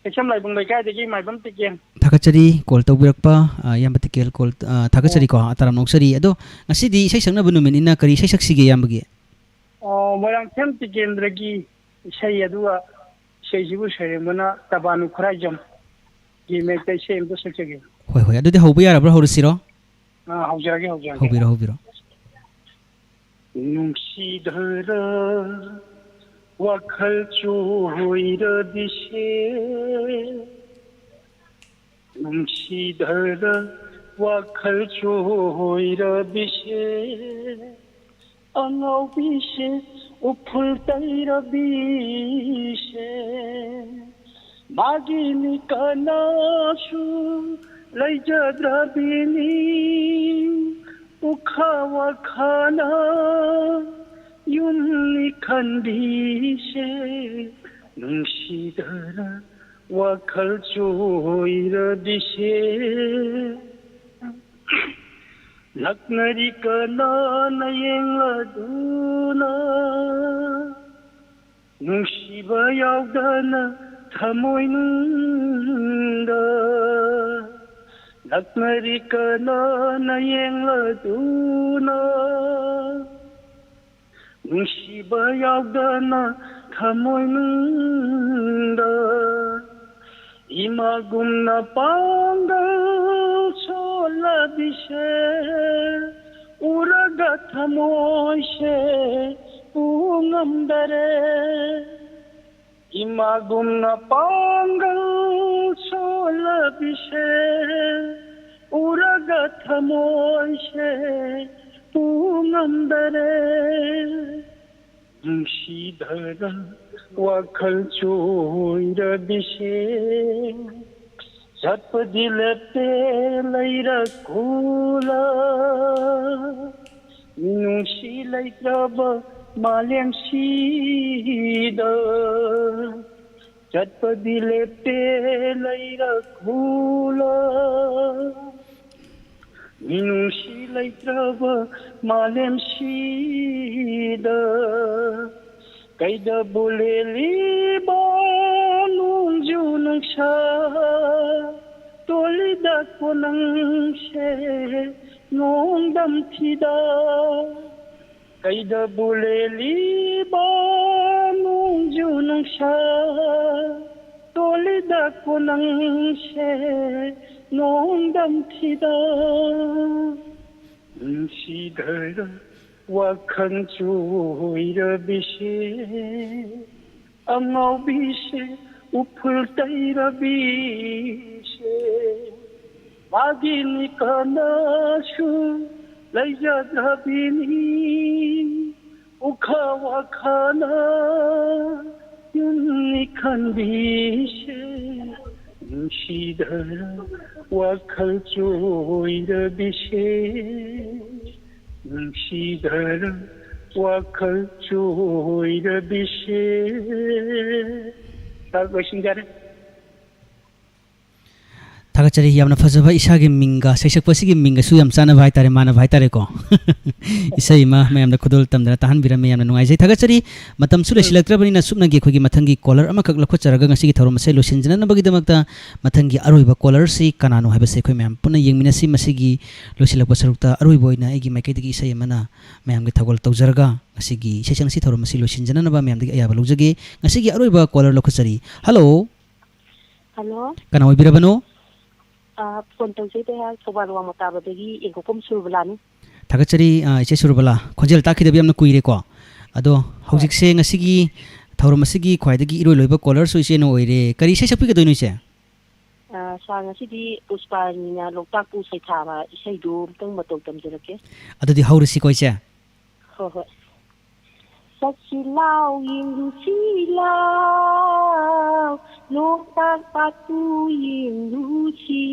ꯇꯦꯛꯁꯝ ꯂꯥꯏꯕꯨꯡ ꯂꯩꯀꯥꯏꯗꯒꯤ ꯃꯥꯏꯕꯝ ꯇꯤꯀꯦꯟ꯫ ꯊꯥꯒꯠꯆꯔꯤ ꯀꯣꯜ ꯇꯧꯕꯤꯔꯛꯄ, ꯑ, ꯏꯌꯥꯝꯕ ꯇꯤꯀꯦꯜ ꯀꯣꯜ, ꯑ, ꯊꯥꯒꯠꯆꯔꯤꯀꯣ, ꯑ, ꯇꯔꯥꯝꯅ ꯑꯣꯛꯆꯔꯤ꯫ ꯑꯗꯣ ꯉꯁꯤꯗꯤ ꯏꯁꯩ ꯁꯛꯅꯕ ꯅꯨꯃꯤꯠꯅꯤꯅ ꯀꯔꯤ ꯏꯁꯩ ꯁꯛꯁꯤꯒꯦ ꯏꯌꯥꯝꯕꯒꯤ? ꯑꯣ, ꯃꯣꯏꯔꯥꯡꯊꯦꯝ ꯇꯤꯀꯦꯟꯗ꯭ꯔꯒꯤ ꯏꯁꯩ, ꯑꯗꯨꯒ ꯏꯁꯩꯁꯤꯕꯨ ꯁꯩꯔꯦꯡꯕꯅ ꯇꯕꯥꯅꯨ ꯈꯨꯔꯥꯏꯖꯝꯒꯤ ꯃꯌꯦꯛꯇ ꯏꯁꯩ ꯑꯃꯇ ꯁꯛꯆꯒꯦ꯫ ꯍꯣꯏ, ꯍꯣꯏ, ꯑꯗꯨꯗꯤ ꯍꯧꯕ ꯌꯥꯔꯕ꯭ꯔꯥ? ꯍꯧꯔꯁꯤꯔꯣ? ꯑꯥ, ꯍꯧꯖꯔꯒꯦ, ꯍꯧꯖꯔꯒꯦ꯫ ꯍꯧꯕꯤꯔꯣ, ꯍꯧꯕꯤꯔꯣ꯫ ꯅꯨꯡꯁꯤꯗꯔ ꯋꯥꯈꯜ ꯆꯣꯏꯔꯕꯤꯁꯦ, ꯅꯨꯡꯁꯤꯗꯔ ꯋꯥꯈꯜ ꯆꯣꯏꯔꯕꯤꯁꯦ, ꯑꯉꯥꯎꯕꯤꯁꯦ, ꯎꯐꯨꯜ ꯇꯩꯔꯕꯤꯁꯦ, ꯃꯥꯒꯤꯅꯤ ꯀꯅꯥꯁꯨ ꯂꯩꯖꯗ꯭ꯔꯕꯤꯅꯤ, ꯎꯈꯥ ꯋꯥꯈꯥꯅ ꯌꯨꯝꯅꯤ ꯈꯟꯕꯤꯁꯦ, ꯅꯨꯡꯁꯤꯗꯔ ꯋꯥꯈꯜ ꯆꯣꯏꯔꯕꯤꯁꯦ꯫ ꯅꯛꯅꯔꯤ ꯀꯅꯥꯅ ꯌꯦꯡꯂꯗꯨꯅ, ꯅꯨꯡꯁꯤꯕ ꯌꯥꯎꯗꯅ ꯊꯃꯣꯏꯅꯨꯡ ꯅꯛꯅꯔꯤ ꯀꯅꯥꯅ ꯌꯦꯡꯂꯗꯨꯅ ꯅꯨꯡꯁꯤꯕ ꯌꯥꯎꯗꯅ ꯊꯃꯣꯏꯅꯨꯡꯗ ꯏꯃꯥꯒꯨꯝꯅ ꯄꯥꯡꯒꯜ ꯁꯣꯜꯂꯕꯤꯁꯦ ꯎꯔꯒ ꯊꯃꯣꯏꯁꯦ ꯄꯨ ꯉꯝꯗꯔꯦ꯫ ꯏꯃꯥꯒꯨꯝꯅ ꯄꯥꯡꯒꯜ ꯁꯣꯜꯂꯕꯤꯁꯦ ꯎꯔꯒ ꯊꯃꯣꯏꯁꯦ ꯄꯨ ꯉꯝꯗꯔꯦ꯫ ꯅꯨꯡꯁꯤꯗꯔ ꯋꯥꯈꯜ ꯆꯣꯏꯔꯕꯤꯁꯦ ꯆꯠꯄꯗꯤ ꯂꯦꯞꯇꯦ ꯂꯩꯔꯛ ꯈꯨꯂꯥ꯫ ꯃꯤꯅꯨꯡꯁꯤ ꯂꯩꯇ꯭ꯔꯕ ꯃꯥꯂꯦꯝꯁꯤꯗ ꯆꯠꯄꯗꯤ ꯂꯦꯞꯇꯦ ꯂꯩꯔꯛ ꯈꯨꯂꯥ꯫ ꯃꯤꯅꯨꯡꯁꯤ ꯂꯩꯇ꯭ꯔꯕ ꯃꯥꯂꯦꯝꯁꯤꯗ ꯀꯩꯗꯕꯨ ꯂꯦꯜꯂꯤꯕ ꯅꯣꯡꯖꯨ ꯅꯨꯡꯁꯥ ꯇꯣꯜꯂꯤꯗ ꯀꯣꯅꯪꯁꯦ ꯅꯣꯡꯗꯝ ꯊꯤꯗ꯫ ꯀꯩꯗꯕꯨ ꯂꯦꯜꯂꯤꯕ ꯅꯣꯡꯖꯨ ꯅꯨꯡꯁꯥ ꯇꯣꯜꯂꯤꯗ ꯀꯣꯅꯪꯁꯦ ꯅꯣꯡꯗꯝ ꯊꯤꯗ꯫ ꯅꯨꯡꯁꯤꯗꯔ ꯋꯥꯈꯜ ꯆꯣꯏꯔꯕꯤꯁꯦ ꯑꯉꯥꯎꯕꯤꯁꯦ ꯎꯐꯨꯜ ꯇꯩꯔꯕꯤꯁꯦ ꯃꯥꯒꯤꯅꯤ ꯀꯅꯥꯁꯨ ꯂꯩꯖꯗ꯭ꯔꯕꯤꯅꯤ ꯎꯈꯥ ꯋꯥꯈꯥꯅ ꯌꯨꯝꯅꯤ ꯈꯟꯕꯤꯁꯦ ꯅꯨꯡꯁꯤꯗꯔ ꯋꯥꯈꯜ ꯆꯣꯏꯔꯕꯤꯁꯦ ꯅꯨꯡꯁꯤꯗꯔ ꯋꯥꯈꯜ ꯆꯣꯏꯔꯕꯤꯁꯦ꯫ ꯁꯥꯔ, ꯂꯣꯏꯁꯤꯟꯖꯔꯦ꯫ ꯊꯥꯒꯠꯆꯔꯤ꯫ ꯌꯥꯝꯅ ꯐꯖꯕ, ꯏꯁꯥꯒꯤ ꯃꯤꯡꯒ ꯁꯩꯁꯛꯄꯁꯤꯒꯤ ꯃꯤꯡꯒꯁꯨ ꯌꯥꯝ ꯆꯥꯟꯅꯕ ꯍꯥꯏꯇꯥꯔꯦ, ꯃꯥꯟꯅꯕ ꯍꯥꯏꯇꯥꯔꯦꯀꯣ꯫ ꯏꯁꯩ ꯑꯃ ꯃꯌꯥꯝꯗ ꯈꯨꯗꯣꯜ ꯇꯝꯗꯅ ꯇꯥꯍꯟꯕꯤꯔꯝꯃꯦ, ꯌꯥꯝꯅ ꯅꯨꯡꯉꯥꯏꯖꯩ꯫ ꯊꯥꯒꯠꯆꯔꯤ꯫ ꯃꯇꯝꯁꯨ ꯂꯩꯁꯤꯜꯂꯛꯇ꯭ꯔꯕꯅꯤꯅ, ꯁꯨꯞꯅꯒꯤ ꯑꯩꯈꯣꯏꯒꯤ ꯃꯊꯪꯒꯤ ꯀꯣꯂꯔ ꯑꯃꯈꯛ ꯂꯧꯈꯠꯆꯔꯒ ꯉꯁꯤꯒꯤ ꯊꯧꯔꯝ ꯑꯁꯤ ꯂꯣꯏꯁꯤꯟꯖꯅꯕꯒꯤꯗꯃꯛꯇ ꯃꯊꯪꯒꯤ ꯑꯔꯣꯏꯕ ꯀꯣꯂꯔꯁꯤ ꯀꯅꯥꯅꯣ ꯍꯥꯏꯕꯁꯤ ꯑꯩꯈꯣꯏ ꯃꯌꯥꯝ ꯄꯨꯟꯅ ꯌꯦꯡꯃꯤꯟꯅꯁꯤ꯫ ꯃꯁꯤꯒꯤ ꯂꯣꯏꯁꯤꯜꯂꯛꯄ ꯁꯔꯨꯛꯇ ꯑꯔꯣꯏꯕ ꯑꯣꯏꯅ ꯑꯩꯒꯤ ꯃꯥꯏꯀꯩꯗꯒꯤ ꯏꯁꯩ ꯑꯃꯅ ꯃꯌꯥꯝꯒꯤ ꯊꯧꯒꯜ ꯇꯧꯖꯔꯒ ꯉꯁꯤꯒꯤ ꯏꯁꯩ ꯁꯛꯁꯤ ꯊꯧꯔꯝ ꯑꯁꯤ ꯂꯣꯏꯁꯤꯟꯖꯅꯅꯕ ꯃꯌꯥꯝꯗꯒꯤ ꯑꯌꯥꯕ ꯂꯧꯖꯒꯦ꯫ ꯉꯁꯤꯒꯤ ꯑꯔꯣꯏꯕ ꯀꯣꯂꯔ ꯂꯧꯈꯠꯆꯔꯤ꯫ ꯍꯜꯂꯣ꯫ ꯍꯜꯂꯣ꯫ ꯀꯅꯥ ꯑꯣꯏꯕꯤꯔꯕꯅꯣ? ꯑ, ꯐꯣꯟ ꯇꯧꯖꯩꯗꯣ ꯑꯩꯍꯥꯛ ꯊꯧꯕꯥꯜ ꯋꯥꯡꯃ ꯇꯥꯕꯗꯒꯤ ꯌꯦꯡꯈꯣꯛꯄꯝ ꯁꯨꯔꯕꯂꯥꯅꯤ꯫ ꯊꯥꯒꯠꯆꯔꯤ, ꯑ, ꯏꯆꯦ ꯁꯨꯔꯕꯂꯥ꯫ ꯈꯣꯟꯖꯦꯜ ꯇꯥꯈꯤꯗꯕ ꯌꯥꯝꯅ ꯀꯨꯏꯔꯦꯀꯣ꯫ ꯑꯗꯣ ꯍꯣꯏ꯫ ꯍꯧꯖꯤꯛꯁꯦ ꯉꯁꯤꯒꯤ ꯊꯧꯔꯝ ꯑꯁꯤꯒꯤ ꯈ꯭ꯋꯥꯏꯗꯒꯤ ꯏꯔꯣꯏ ꯂꯣꯏꯕ ꯀꯣꯂꯔꯁꯨ ꯏꯆꯦꯅ ꯑꯣꯏꯔꯦ꯫ ꯀꯔꯤ ꯏꯁꯩ ꯁꯛꯄꯤꯒꯗꯣꯏꯅꯣ ꯏꯆꯦ? ꯑ, ꯁꯥꯔ, ꯉꯁꯤꯗꯤ ꯄꯨꯁꯄꯥꯔꯥꯅꯤꯅ ꯂꯣꯛꯇꯥꯛꯄꯨ ꯁꯩꯊꯥꯕ ꯏꯁꯩꯗꯨ ꯑꯃꯨꯛꯇꯪ ꯃꯇꯧ ꯇꯝꯖꯔꯛꯀꯦ꯫ ꯑꯗꯨꯗꯤ ꯍꯧꯔꯁꯤꯀꯣ ꯏꯆꯦ꯫ ꯍꯣꯏ, ꯍꯣꯏ꯫ ꯆꯠꯁꯤ ꯂꯥꯎ, ꯌꯦꯡꯂꯨꯁꯤ ꯂꯥꯎ, ꯂꯣꯛꯇꯥꯛ ꯄꯥꯠꯇꯨ ꯌꯦꯡꯂꯨꯁꯤ꯫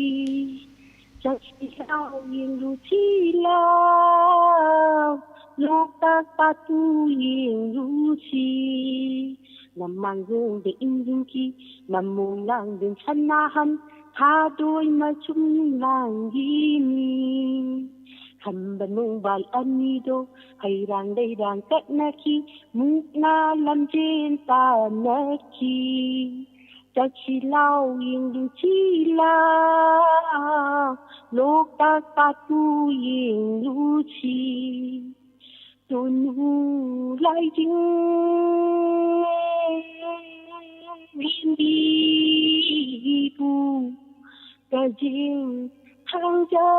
ꯆꯠꯁꯤ ꯂꯥꯎ, ꯌꯦꯡꯂꯨꯁꯤ ꯂꯥꯎ, ꯂꯣꯛꯇꯥꯛ ꯄꯥꯠꯇꯨ ꯌꯦꯡꯂꯨꯁꯤ꯫ ꯂꯃꯥꯡꯂꯣꯡꯗ ꯏꯟꯖꯤꯟꯈꯤ, ꯂꯝꯃꯣꯡ ꯂꯥꯡꯗꯦꯟ ꯁꯅꯥꯍꯟ, ꯊꯥꯗꯣꯏ ꯃꯆꯨꯝ ꯂꯥꯡꯒꯤꯅꯤ꯫ ꯈꯝꯕ ꯅꯣꯡꯕꯥꯜ ꯑꯅꯤꯗꯣ ꯍꯩꯔꯥꯡ ꯂꯩꯔꯥꯡ ꯀꯠꯅꯈꯤ, ꯃꯨꯛꯅꯥ ꯂꯝꯖꯦꯟ ꯇꯥꯟꯅꯈꯤ꯫ ꯆꯠꯁꯤ ꯂꯥꯎ, ꯌꯦꯡꯂꯨꯁꯤ ꯂꯥꯎ, ꯂꯣꯛꯇꯥꯛ ꯄꯥꯠꯇꯨ ꯌꯦꯡꯂꯨꯁꯤ꯫ ꯇꯣꯅꯨ ꯂꯥꯏꯖꯤꯡ ꯂꯦꯝꯕꯤꯕꯨ ꯀꯖꯤꯡ ꯊꯥꯡꯖ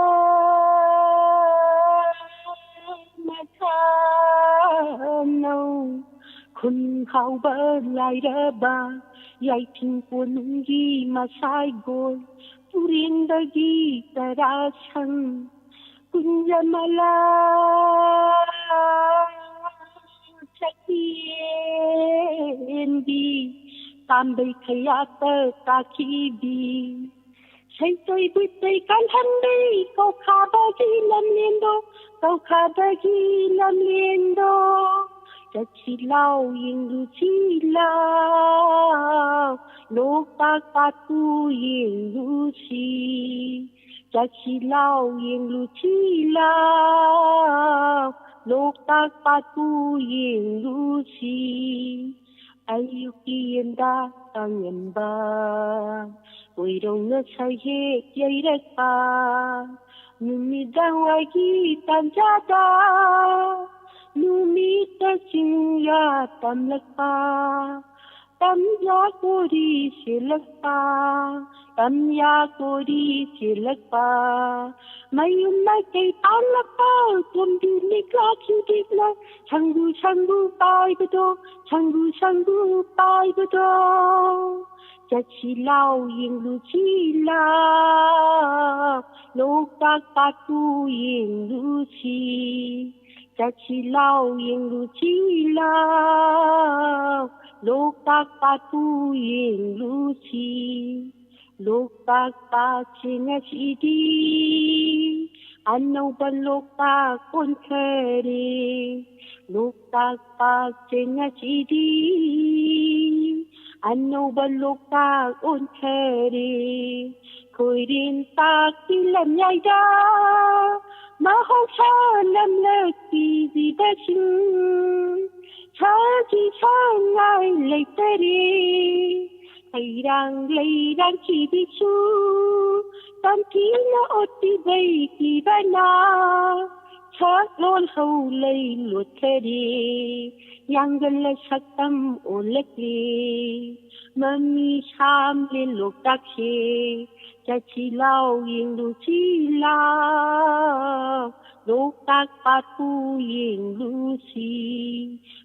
ꯃꯊꯥꯅꯧ ꯈꯨꯟ ꯍꯥꯎꯕ ꯂꯥꯏꯔꯕ ꯌꯥꯏꯊꯤꯡ ꯀꯣꯅꯨꯡꯒꯤ ꯃꯁꯥꯏꯒꯣꯜ ꯇꯨꯔꯦꯟꯗꯒꯤ ꯇꯔꯥꯁꯪ ꯀꯨꯟꯖꯃꯂꯥ ꯆꯠꯄꯤꯔꯦꯟꯕꯤ ꯄꯥꯝꯕꯩ ꯈꯌꯥꯠꯇ ꯇꯥꯈꯤꯕꯤ ꯁꯩꯇꯣꯏ ꯕꯨꯠꯇꯩ ꯀꯥꯜꯍꯟꯕꯤ ꯀꯧꯈꯥꯕꯒꯤ ꯂꯝꯂꯦꯟꯗꯣ ꯀꯧꯈꯥꯕꯒꯤ ꯂꯝꯂꯦꯟꯗꯣ ꯆꯠꯁꯤ ꯂꯥꯎ ꯌꯦꯡꯂꯨꯁꯤ ꯂꯥꯎ ꯂꯣꯛꯇꯥꯛ ꯄꯥꯠꯄꯨ ꯌꯦꯡꯂꯨꯁꯤ, ꯆꯠꯁꯤ ꯂꯥꯎ ꯌꯦꯡꯂꯨꯁꯤ ꯂꯥꯎ, ꯂꯣꯛꯇꯥꯛ ꯄꯥꯠꯄꯨ ꯌꯦꯡꯂꯨꯁꯤ꯫ ꯑꯌꯨꯛꯀꯤ ꯌꯦꯟꯗꯥ ꯇꯥꯡꯉꯝꯕ, ꯀꯣꯏꯔꯧꯅ ꯁꯩꯍꯦꯛ ꯌꯩꯔꯛꯄ, ꯅꯨꯃꯤꯗꯥꯡ ꯋꯥꯏꯒꯤ ꯇꯥꯟꯖꯥꯗ ꯅꯨꯃꯤꯠꯇ ꯆꯤꯡꯌꯥ ꯇꯝꯂꯛꯄ, ꯇꯝꯌꯥ ꯀꯣꯔꯤ ꯆꯦꯜꯂꯛꯄ, ꯇꯝꯌꯥ ꯀꯣꯔꯤ ꯆꯦꯜꯂꯛꯄ, ꯃꯌꯨꯝ ꯃꯥꯏꯀꯩ ꯄꯥꯜꯂꯛꯄ, ꯇꯣꯝꯕꯤ ꯃꯤꯀꯥ ꯈꯤꯡꯗꯤꯛꯅ ꯁꯪꯒꯨ ꯁꯪꯒꯨ ꯄꯥꯏꯕꯗꯣ, ꯁꯪꯒꯨ ꯁꯪꯒꯨ ꯄꯥꯏꯕꯗꯣ꯫ ꯆꯠꯁꯤ ꯂꯥꯎ ꯌꯦꯡꯂꯨꯁꯤ ꯂꯥꯎ, ꯂꯣꯛꯇꯥꯛ ꯄꯥꯠꯄꯨ ꯌꯦꯡꯂꯨꯁꯤ꯫ ꯆꯠꯁꯤ ꯂꯥꯎ ꯌꯦꯡꯂꯨꯁꯤ ꯂꯥꯎ, ꯂꯣꯛꯇꯥꯛ ꯄꯥꯠꯄꯨ ꯌꯦꯡꯂꯨꯁꯤ꯫ ꯂꯣꯛꯇꯥꯛ ꯄꯥꯠꯁꯦ ꯉꯁꯤꯗꯤ ꯑꯅꯧꯕ ꯂꯣꯛꯇꯥꯛ ꯑꯣꯟꯈꯔꯦ꯫ ꯂꯣꯛꯇꯥꯛ ꯄꯥꯠꯁꯦ ꯉꯁꯤꯗꯤ ꯑꯅꯧꯕ ꯂꯣꯛꯇꯥꯛ ꯑꯣꯟꯈꯔꯦ꯫ ꯈꯣꯏꯔꯦꯟ ꯄꯥꯛꯄꯤ ꯂꯝꯌꯥꯏꯗ ꯃꯍꯧꯁꯥ ꯂꯝꯂꯛ ꯄꯤꯕꯤꯕꯁꯤꯡ ꯁꯥꯈꯤ ꯁꯉꯥꯏ ꯂꯩꯇꯔꯦ꯫ ꯍꯩꯔꯥꯡ ꯂꯩꯔꯥꯡ ꯁꯤꯕꯤꯁꯨ ꯇꯝꯊꯤꯅ ꯑꯣꯠꯄꯤꯕꯩ ꯄꯤꯕꯅ ꯁꯛꯂꯣꯟ ꯍꯧ ꯂꯩ ꯂꯣꯠꯈꯔꯦ꯫ ꯌꯥꯡꯒꯜꯂ ꯁꯛꯇꯝ ꯑꯣꯜꯂꯛꯂꯦ꯫ ꯃꯃꯤ ꯁꯥꯝꯂꯦ ꯂꯣꯛꯇꯥꯛꯁꯦ꯫ ꯆꯠꯁꯤ ꯂꯥꯎ ꯌꯦꯡꯂꯨꯁꯤ ꯂꯥꯎ, ꯂꯣꯛꯇꯥꯛ ꯄꯥꯠꯄꯨ ꯌꯦꯡꯂꯨꯁꯤ꯫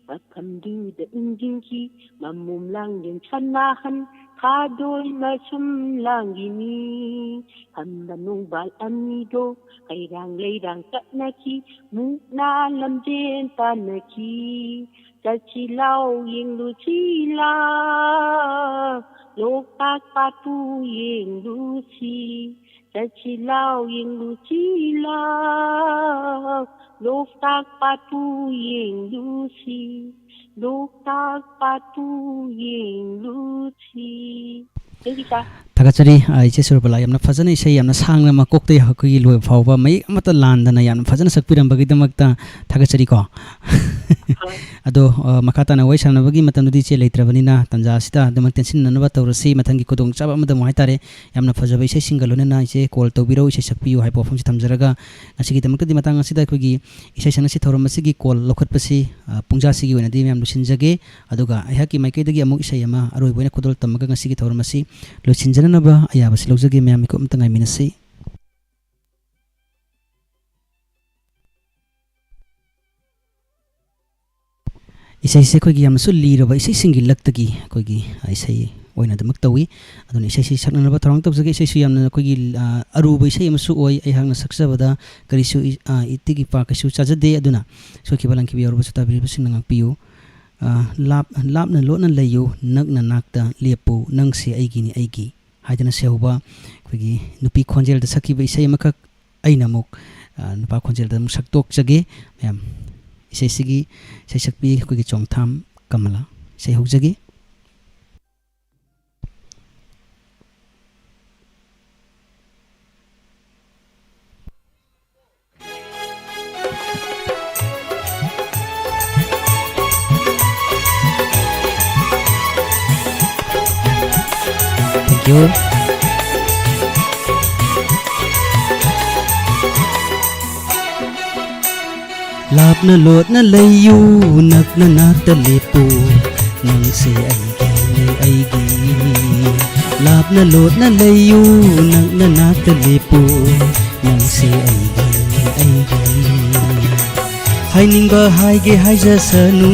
ꯃꯐꯝꯗꯨꯗ ꯏꯪꯖꯤꯡꯈꯤ ꯃꯃꯣꯝ ꯂꯥꯡꯂꯦꯟ ꯁꯅꯥꯍꯟ ꯊꯥꯗꯣꯏ ꯃꯁꯨꯝ ꯂꯥꯡꯒꯤꯅꯤ꯫ ꯈꯝꯕ ꯅꯣꯡꯕꯥꯜ ꯑꯅꯤꯗꯣ ꯍꯩꯔꯥꯡ ꯂꯩꯔꯥꯡ ꯆꯠꯅꯈꯤ, ꯃꯨꯛꯅꯥ ꯂꯝꯖꯦꯟ ꯇꯥꯟꯅꯈꯤ꯫ ꯆꯠꯁꯤ ꯂꯥꯎ ꯌꯦꯡꯂꯨꯁꯤ ꯂꯥꯎ, ꯂꯣꯛꯇꯥꯛ ꯄꯥꯠꯄꯨ ꯌꯦꯡꯂꯨꯁꯤ꯫ ꯆꯠꯁꯤ ꯂꯥꯎ ꯌꯦꯡꯂꯨꯁꯤ ꯂꯥꯎ, ꯂꯣꯛꯇꯥꯛ ꯄꯥꯠꯄꯨ ꯌꯦꯡꯂꯨꯁꯤ꯫ ꯂꯣꯛꯇꯥꯛ ꯄꯥꯠꯇꯨ ꯌꯦꯡꯂꯨꯁꯤ꯫ ꯂꯩꯔꯤꯀꯥ꯫ ꯊꯥꯒꯠꯆꯔꯤ, ꯑ, ꯏꯆꯦ ꯁꯨꯔꯕꯂꯥ, ꯌꯥꯝꯅ ꯐꯖꯅ ꯏꯁꯩ ꯌꯥꯝꯅ ꯁꯥꯡꯅ ꯃꯀꯣꯛꯇꯒꯤ ꯑꯩꯈꯣꯏꯒꯤ ꯂꯣꯏꯕ ꯐꯥꯎꯕ ꯃꯌꯦꯛ ꯑꯃꯠꯇ ꯂꯥꯟꯗꯅ ꯌꯥꯝꯅ ꯐꯖꯅ ꯁꯛꯄꯤꯔꯝꯕꯒꯤꯗꯃꯛꯇ ꯊꯥꯒꯠꯆꯔꯤꯀꯣ꯫ ꯑꯗꯣ, ꯑ, ꯃꯈꯥ ꯇꯥꯅ ꯋꯥꯔꯤ ꯁꯥꯟꯅꯕꯒꯤ ꯃꯇꯝꯗꯨꯗꯤ ꯏꯆꯦ ꯂꯩꯇ꯭ꯔꯕꯅꯤꯅ ꯇꯥꯟꯖꯥ ꯑꯁꯤꯗ ꯑꯗꯨꯃꯛ ꯇꯦꯟꯁꯤꯟꯅꯅꯕ ꯇꯧꯔꯁꯤ꯫ ꯃꯊꯪꯒꯤ ꯈꯨꯗꯣꯡꯆꯥꯕ ꯑꯃꯗ ꯑꯃꯨꯛ ꯍꯥꯏꯇꯥꯔꯦ, ꯌꯥꯝꯅ ꯐꯖꯕ ꯏꯁꯩꯁꯤꯡꯒ ꯂꯣꯏꯅꯅ ꯏꯆꯦ call ꯇꯧꯕꯤꯔꯛꯎ, ꯏꯁꯩ ꯁꯛꯄꯤꯌꯨ ꯍꯥꯏꯕ ꯋꯥꯐꯝꯁꯤ ꯊꯝꯖꯔꯒ, ꯉꯁꯤꯒꯤꯗꯃꯛꯇꯗꯤ ꯃꯇꯥꯡ ꯑꯁꯤꯗ ꯑꯩꯈꯣꯏꯒꯤ ꯏꯁꯩ ꯁꯛꯅꯁꯤ ꯊꯧꯔꯝ ꯑꯁꯤꯒꯤ call ꯂꯧꯈꯠꯄꯁꯤ, ꯑ, ꯄꯨꯡꯖꯥꯁꯤꯒꯤ ꯑꯣꯏꯅꯗꯤ ꯃꯌꯥꯝ ꯂꯣꯏꯁꯤꯟꯖꯒꯦ꯫ ꯑꯗꯨꯒ ꯑꯩꯍꯥꯛꯀꯤ ꯃꯥꯏꯀꯩꯗꯒꯤ ꯑꯃꯨꯛ ꯏꯁꯩ ꯑꯃ ꯑꯔꯣꯏꯕ ꯑꯣꯏꯅ ꯈꯨꯗꯣꯜ ꯇꯝꯃꯒ ꯉꯁꯤꯒꯤ ꯊꯧꯔꯝ ꯑꯁꯤ ꯂꯣꯏꯁꯤꯟꯖꯅꯅꯕ ꯑꯌꯥꯕꯁꯤ ꯂꯧꯖꯒꯦ꯫ ꯃꯌꯥꯝ ꯃꯤꯀꯨꯞ ꯑꯃꯇ ꯉꯥꯏꯃꯤꯟꯅꯁꯤ꯫ ꯏꯁꯩꯁꯦ ꯑꯩꯈꯣꯏꯒꯤ ꯌꯥꯝꯅꯁꯨ ꯂꯤꯔꯕ ꯏꯁꯩꯁꯤꯡꯒꯤ ꯂꯛꯇꯒꯤ ꯑꯩꯈꯣꯏꯒꯤ, ꯑ, ꯏꯁꯩ ꯑꯣꯏꯅ ꯑꯗꯨꯃꯛ ꯇꯧꯏ꯫ ꯑꯗꯨꯅ ꯏꯁꯩꯁꯤ ꯁꯛꯅꯅꯕ ꯊꯧꯔꯥꯡ ꯇꯧꯖꯒꯦ꯫ ꯏꯁꯩꯁꯨ ꯌꯥꯝꯅ ꯑꯩꯈꯣꯏꯒꯤ, ꯑ, ꯑꯔꯨꯕ ꯏꯁꯩ ꯑꯃꯁꯨ ꯑꯣꯏ꯫ ꯑꯩꯍꯥꯛꯅ ꯁꯛꯆꯕꯗ ꯀꯔꯤꯁꯨ ꯏ-, ꯑ, ꯏꯇꯤꯛ ꯏꯄꯥ ꯀꯩꯁꯨ ꯆꯥꯖꯗꯦ꯫ ꯑꯗꯨꯅ ꯁꯣꯏꯈꯤꯕ ꯂꯥꯟꯈꯤꯕ ꯌꯥꯎꯔꯕꯁꯨ ꯇꯥꯕꯤꯔꯤꯕꯁꯤꯡꯅ ꯉꯥꯛꯄꯤꯌꯨ꯫ ꯑ, ꯂꯥꯞ-, ꯂꯥꯞꯅ ꯂꯣꯠꯅ ꯂꯩꯌꯨ, ꯅꯛꯅ ꯅꯥꯛꯇ ꯂꯦꯞꯄꯨ, ꯅꯪꯁꯦ ꯑꯩꯒꯤꯅꯤ ꯑꯩꯒꯤ ꯍꯥꯏꯗꯅ ꯁꯩꯍꯧꯕ ꯑꯩꯈꯣꯏꯒꯤ ꯅꯨꯄꯤ ꯈꯣꯟꯖꯦꯜꯗ ꯁꯛꯈꯤꯕ ꯏꯁꯩ ꯑꯃꯈꯛ ꯑꯩꯅ ꯑꯃꯨꯛ, ꯑ, ꯅꯨꯄꯥ ꯈꯣꯟꯖꯦꯜꯗ ꯑꯃꯨꯛ ꯁꯛꯇꯣꯛꯆꯒꯦ꯫ ꯃꯌꯥꯝ, ꯏꯁꯩꯁꯤꯒꯤ ꯏꯁꯩ ꯁꯛꯄꯤ ꯑꯩꯈꯣꯏꯒꯤ ꯆꯣꯡꯊꯥꯝ ꯀꯃꯂꯥ, ꯏꯁꯩ ꯍꯧꯖꯒꯦ꯫ Thank you. ꯂꯥꯞꯅ ꯂꯣꯠꯅ ꯂꯩꯌꯨ, ꯅꯛꯅ ꯅꯥꯛꯇ ꯂꯦꯞꯄꯨ, ꯅꯪꯁꯦ ꯑꯩꯒꯤꯅꯤ ꯑꯩꯒꯤ꯫ ꯂꯥꯞꯅ ꯂꯣꯠꯅ ꯂꯩꯌꯨ, ꯅꯛꯅ ꯅꯥꯛꯇ ꯂꯦꯞꯄꯨ, ꯅꯪꯁꯦ ꯑꯩꯒꯤꯅꯤ ꯑꯩꯒꯤ꯫ ꯍꯥꯏꯅꯤꯡꯕ ꯍꯥꯏꯒꯦ ꯍꯥꯏꯖꯁꯅꯨ,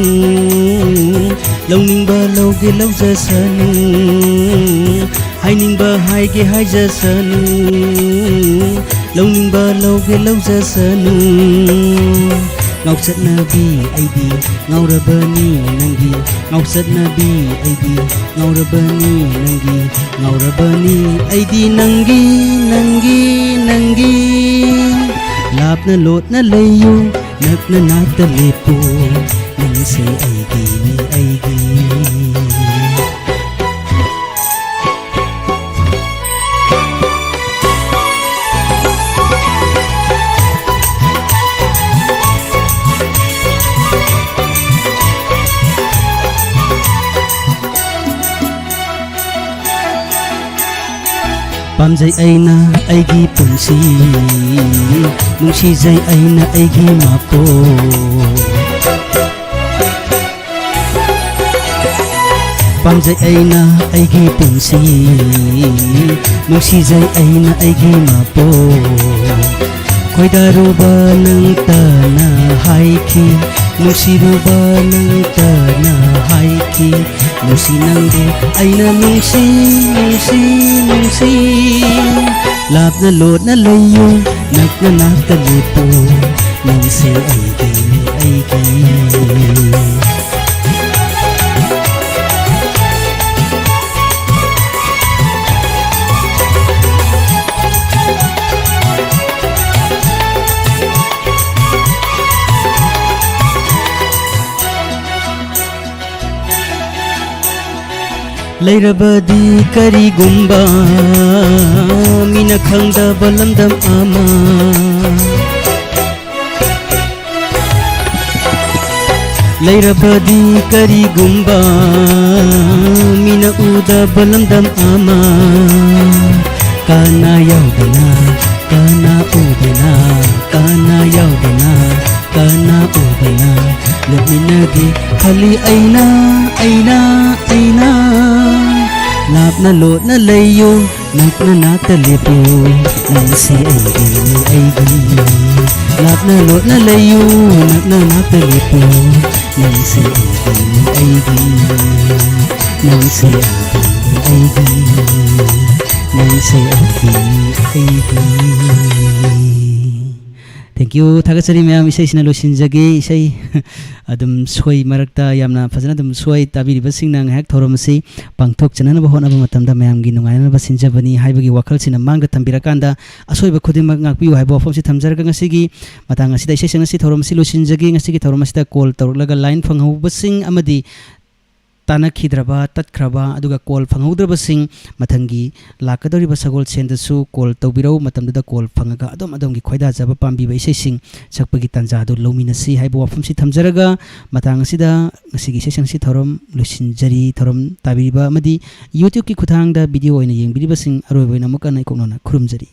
ꯂꯧꯅꯤꯡꯕ ꯂꯧꯒꯦ ꯂꯧꯖꯁꯅꯨ, ꯍꯥꯏꯅꯤꯡꯕ ꯍꯥꯏꯒꯦ ꯍꯥꯏꯖꯁꯅꯨ, ꯂꯧꯅꯤꯡꯕ ꯂꯧꯒꯦ ꯂꯧꯖꯁꯅꯨ꯫ ꯉꯥꯎꯆꯠꯅꯕꯤ ꯑꯩꯗꯤ ꯉꯥꯎꯔꯕꯅꯤ ꯅꯪꯒꯤ, ꯉꯥꯎꯆꯠꯅꯕꯤ ꯑꯩꯗꯤ ꯉꯥꯎꯔꯕꯅꯤ ꯅꯪꯒꯤ, ꯉꯥꯎꯔꯕꯅꯤ ꯑꯩꯗꯤ ꯅꯪꯒꯤ, ꯅꯪꯒꯤ, ꯅꯪꯒꯤ꯫ ꯂꯥꯞꯅ ꯂꯣꯠꯅ ꯂꯩꯌꯨ, ꯅꯛꯅ ꯅꯥꯛꯇ ꯂꯦꯞꯄꯨ, ꯅꯪꯁꯦ ꯑꯩꯒꯤ꯫ ꯑꯩꯒꯤ꯫ ꯄꯥꯝꯖꯩ ꯑꯩꯅ ꯑꯩꯒꯤ ꯄꯨꯟꯁꯤ, ꯅꯨꯡꯁꯤꯖꯩ ꯑꯩꯅ ꯑꯩꯒꯤ ꯃꯄꯣ꯫ ꯄꯥꯝꯖꯩ ꯑꯩꯅ ꯑꯩꯒꯤ ꯄꯨꯟꯁꯤ, ꯅꯨꯡꯁꯤꯖꯩ ꯑꯩꯅ ꯑꯩꯒꯤ ꯃꯄꯣ꯫ ꯈꯣꯏꯗꯥꯔꯨꯕ ꯅꯪꯇꯅ ꯍꯥꯏꯈꯤ, ꯅꯨꯡꯁꯤꯔꯨꯕ ꯅꯪꯇꯅ ꯍꯥꯏꯈꯤ, ꯅꯨꯡꯁꯤ ꯅꯪꯕꯨ ꯑꯩꯅ ꯅꯨꯡꯁꯤ, ꯅꯨꯡꯁꯤ, ꯅꯨꯡꯁꯤ꯫ ꯂꯥꯞꯅ ꯂꯣꯠꯅ ꯂꯩꯌꯨ, ꯅꯛꯅ ꯅꯥꯛꯇ ꯂꯦꯞꯄꯨ, ꯅꯪꯁꯦ ꯑꯩꯒꯤ, ꯑꯩꯒꯤ꯫ ꯂꯩꯔꯕꯗꯤ ꯀꯔꯤꯒꯨꯝꯕ ꯃꯤꯅ ꯈꯪꯗꯕ ꯂꯝꯗꯝ ꯑꯃ, ꯂꯩꯔꯕꯗꯤ ꯀꯔꯤꯒꯨꯝꯕ ꯃꯤꯅ ꯎꯗꯕ ꯂꯝꯗꯝ ꯑꯃ, ꯀꯅꯥ ꯌꯥꯎꯗꯅ, ꯀꯅꯥ ꯎꯗꯅ, ꯀꯅꯥ ꯌꯥꯎꯗꯅ, ꯀꯅꯥ ꯎꯗꯅ ꯂꯦꯞꯃꯤꯟꯅꯒꯦ ꯈꯜꯂꯤ ꯑꯩꯅ, ꯑꯩꯅ, ꯑꯩꯅ꯫ ꯂꯥꯞꯅ ꯂꯣꯠꯅ ꯂꯩꯌꯨ, ꯅꯛꯅ ꯅꯥꯛꯇ ꯂꯦꯞꯄꯨ, ꯅꯪꯁꯤ ꯑꯩꯒꯤ, ꯑꯩꯒꯤ꯫ ꯂꯥꯞꯅ ꯂꯣꯠꯅ ꯂꯩꯌꯨ, ꯅꯛꯅ ꯅꯥꯛꯇ ꯂꯦꯞꯄꯨ, ꯅꯪꯁꯤ ꯑꯩꯒꯤ, ꯑꯩꯒꯤ꯫ ꯅꯪꯁꯤ ꯑꯩꯒꯤ, ꯑꯩꯒꯤ꯫ ꯅꯪꯁꯤ ꯑꯩꯒꯤ, ꯑꯩꯒꯤ꯫ Thank you, ꯊꯥꯒꯠꯆꯔꯤ ꯃꯌꯥꯝ꯫ ꯏꯁꯩꯁꯤꯅ ꯂꯣꯏꯁꯤꯟꯖꯒꯦ꯫ ꯏꯁꯩ ꯑꯗꯨꯝ ꯁꯣꯏ, ꯃꯔꯛꯇ ꯌꯥꯝꯅ ꯐꯖꯅ ꯑꯗꯨꯝ ꯁꯣꯏ꯫ ꯇꯥꯕꯤꯔꯤꯕꯁꯤꯡꯅ ꯉꯥꯏꯍꯥꯛ ꯊꯧꯔꯝ ꯑꯁꯤ ꯄꯥꯡꯊꯣꯛꯆꯅꯅꯕ ꯍꯣꯠꯅꯕ ꯃꯇꯝꯗ ꯃꯌꯥꯝꯒꯤ ꯅꯨꯡꯉꯥꯏꯅꯅꯕ ꯁꯤꯟꯖꯕꯅꯤ ꯍꯥꯏꯕꯒꯤ ꯋꯥꯈꯜꯁꯤꯅ ꯃꯥꯡꯗ ꯊꯝꯕꯤꯔꯀꯥꯟꯗ, ꯑꯁꯣꯏꯕ ꯈꯨꯗꯤꯡꯃꯛ ꯉꯥꯛꯄꯤꯌꯨ ꯍꯥꯏꯕ ꯋꯥꯐꯝꯁꯤ ꯊꯝꯖꯔꯒ, ꯉꯁꯤꯒꯤ ꯃꯇꯥꯡ ꯑꯁꯤꯗ ꯏꯁꯩꯁꯪ ꯑꯁꯤ ꯊꯧꯔꯝ ꯑꯁꯤ ꯂꯣꯏꯁꯤꯟꯖꯒꯦ꯫ ꯉꯁꯤꯒꯤ ꯊꯧꯔꯝ ꯑꯁꯤꯗ call ꯇꯧꯔꯛꯂꯒ line ꯐꯪꯍꯧꯕꯁꯤꯡ ꯑꯃꯗꯤ ꯇꯥꯅꯈꯤꯗ꯭ꯔꯕ, ꯇꯠꯈ꯭ꯔꯕ, ꯑꯗꯨꯒ call ꯐꯪꯍꯧꯗ꯭ꯔꯕꯁꯤꯡ, ꯃꯊꯪꯒꯤ ꯂꯥꯛꯀꯗꯧꯔꯤꯕ ꯁꯒꯣꯜꯁꯦꯟꯗꯁꯨ call ꯇꯧꯕꯤꯔꯧ꯫ ꯃꯇꯝꯗꯨꯗ call ꯐꯪꯉꯒ ꯑꯗꯨꯝ ꯑꯗꯣꯝꯒꯤ ꯈꯣꯏꯗꯥꯖꯕ ꯄꯥꯝꯕꯤꯕ ꯏꯁꯩꯁꯤꯡ ꯁꯛꯄꯒꯤ ꯇꯥꯟꯖꯥꯗꯨ ꯂꯧꯃꯤꯟꯅꯁꯤ ꯍꯥꯏꯕ ꯋꯥꯐꯝꯁꯤ ꯊꯝꯖꯔꯒ, ꯃꯇꯥꯡ ꯑꯁꯤꯗ ꯉꯁꯤꯒꯤ ꯏꯁꯩꯁꯪꯁꯤ ꯊꯧꯔꯝ ꯂꯣꯏꯁꯤꯟꯖꯔꯤ꯫ ꯊꯧꯔꯝ ꯇꯥꯕꯤꯔꯤꯕ ꯑꯃꯗꯤ YouTube-ꯀꯤ ꯈꯨꯠꯊꯥꯡꯗ video ꯑꯣꯏꯅ ꯌꯦꯡꯕꯤꯔꯤꯕꯁꯤꯡ, ꯑꯔꯣꯏꯕ ꯑꯣꯏꯅ ꯑꯃꯨꯛꯀ ꯍꯟꯅ ꯏꯀꯣꯛꯅꯅ ꯈꯨꯔꯨꯝꯖꯔꯤ꯫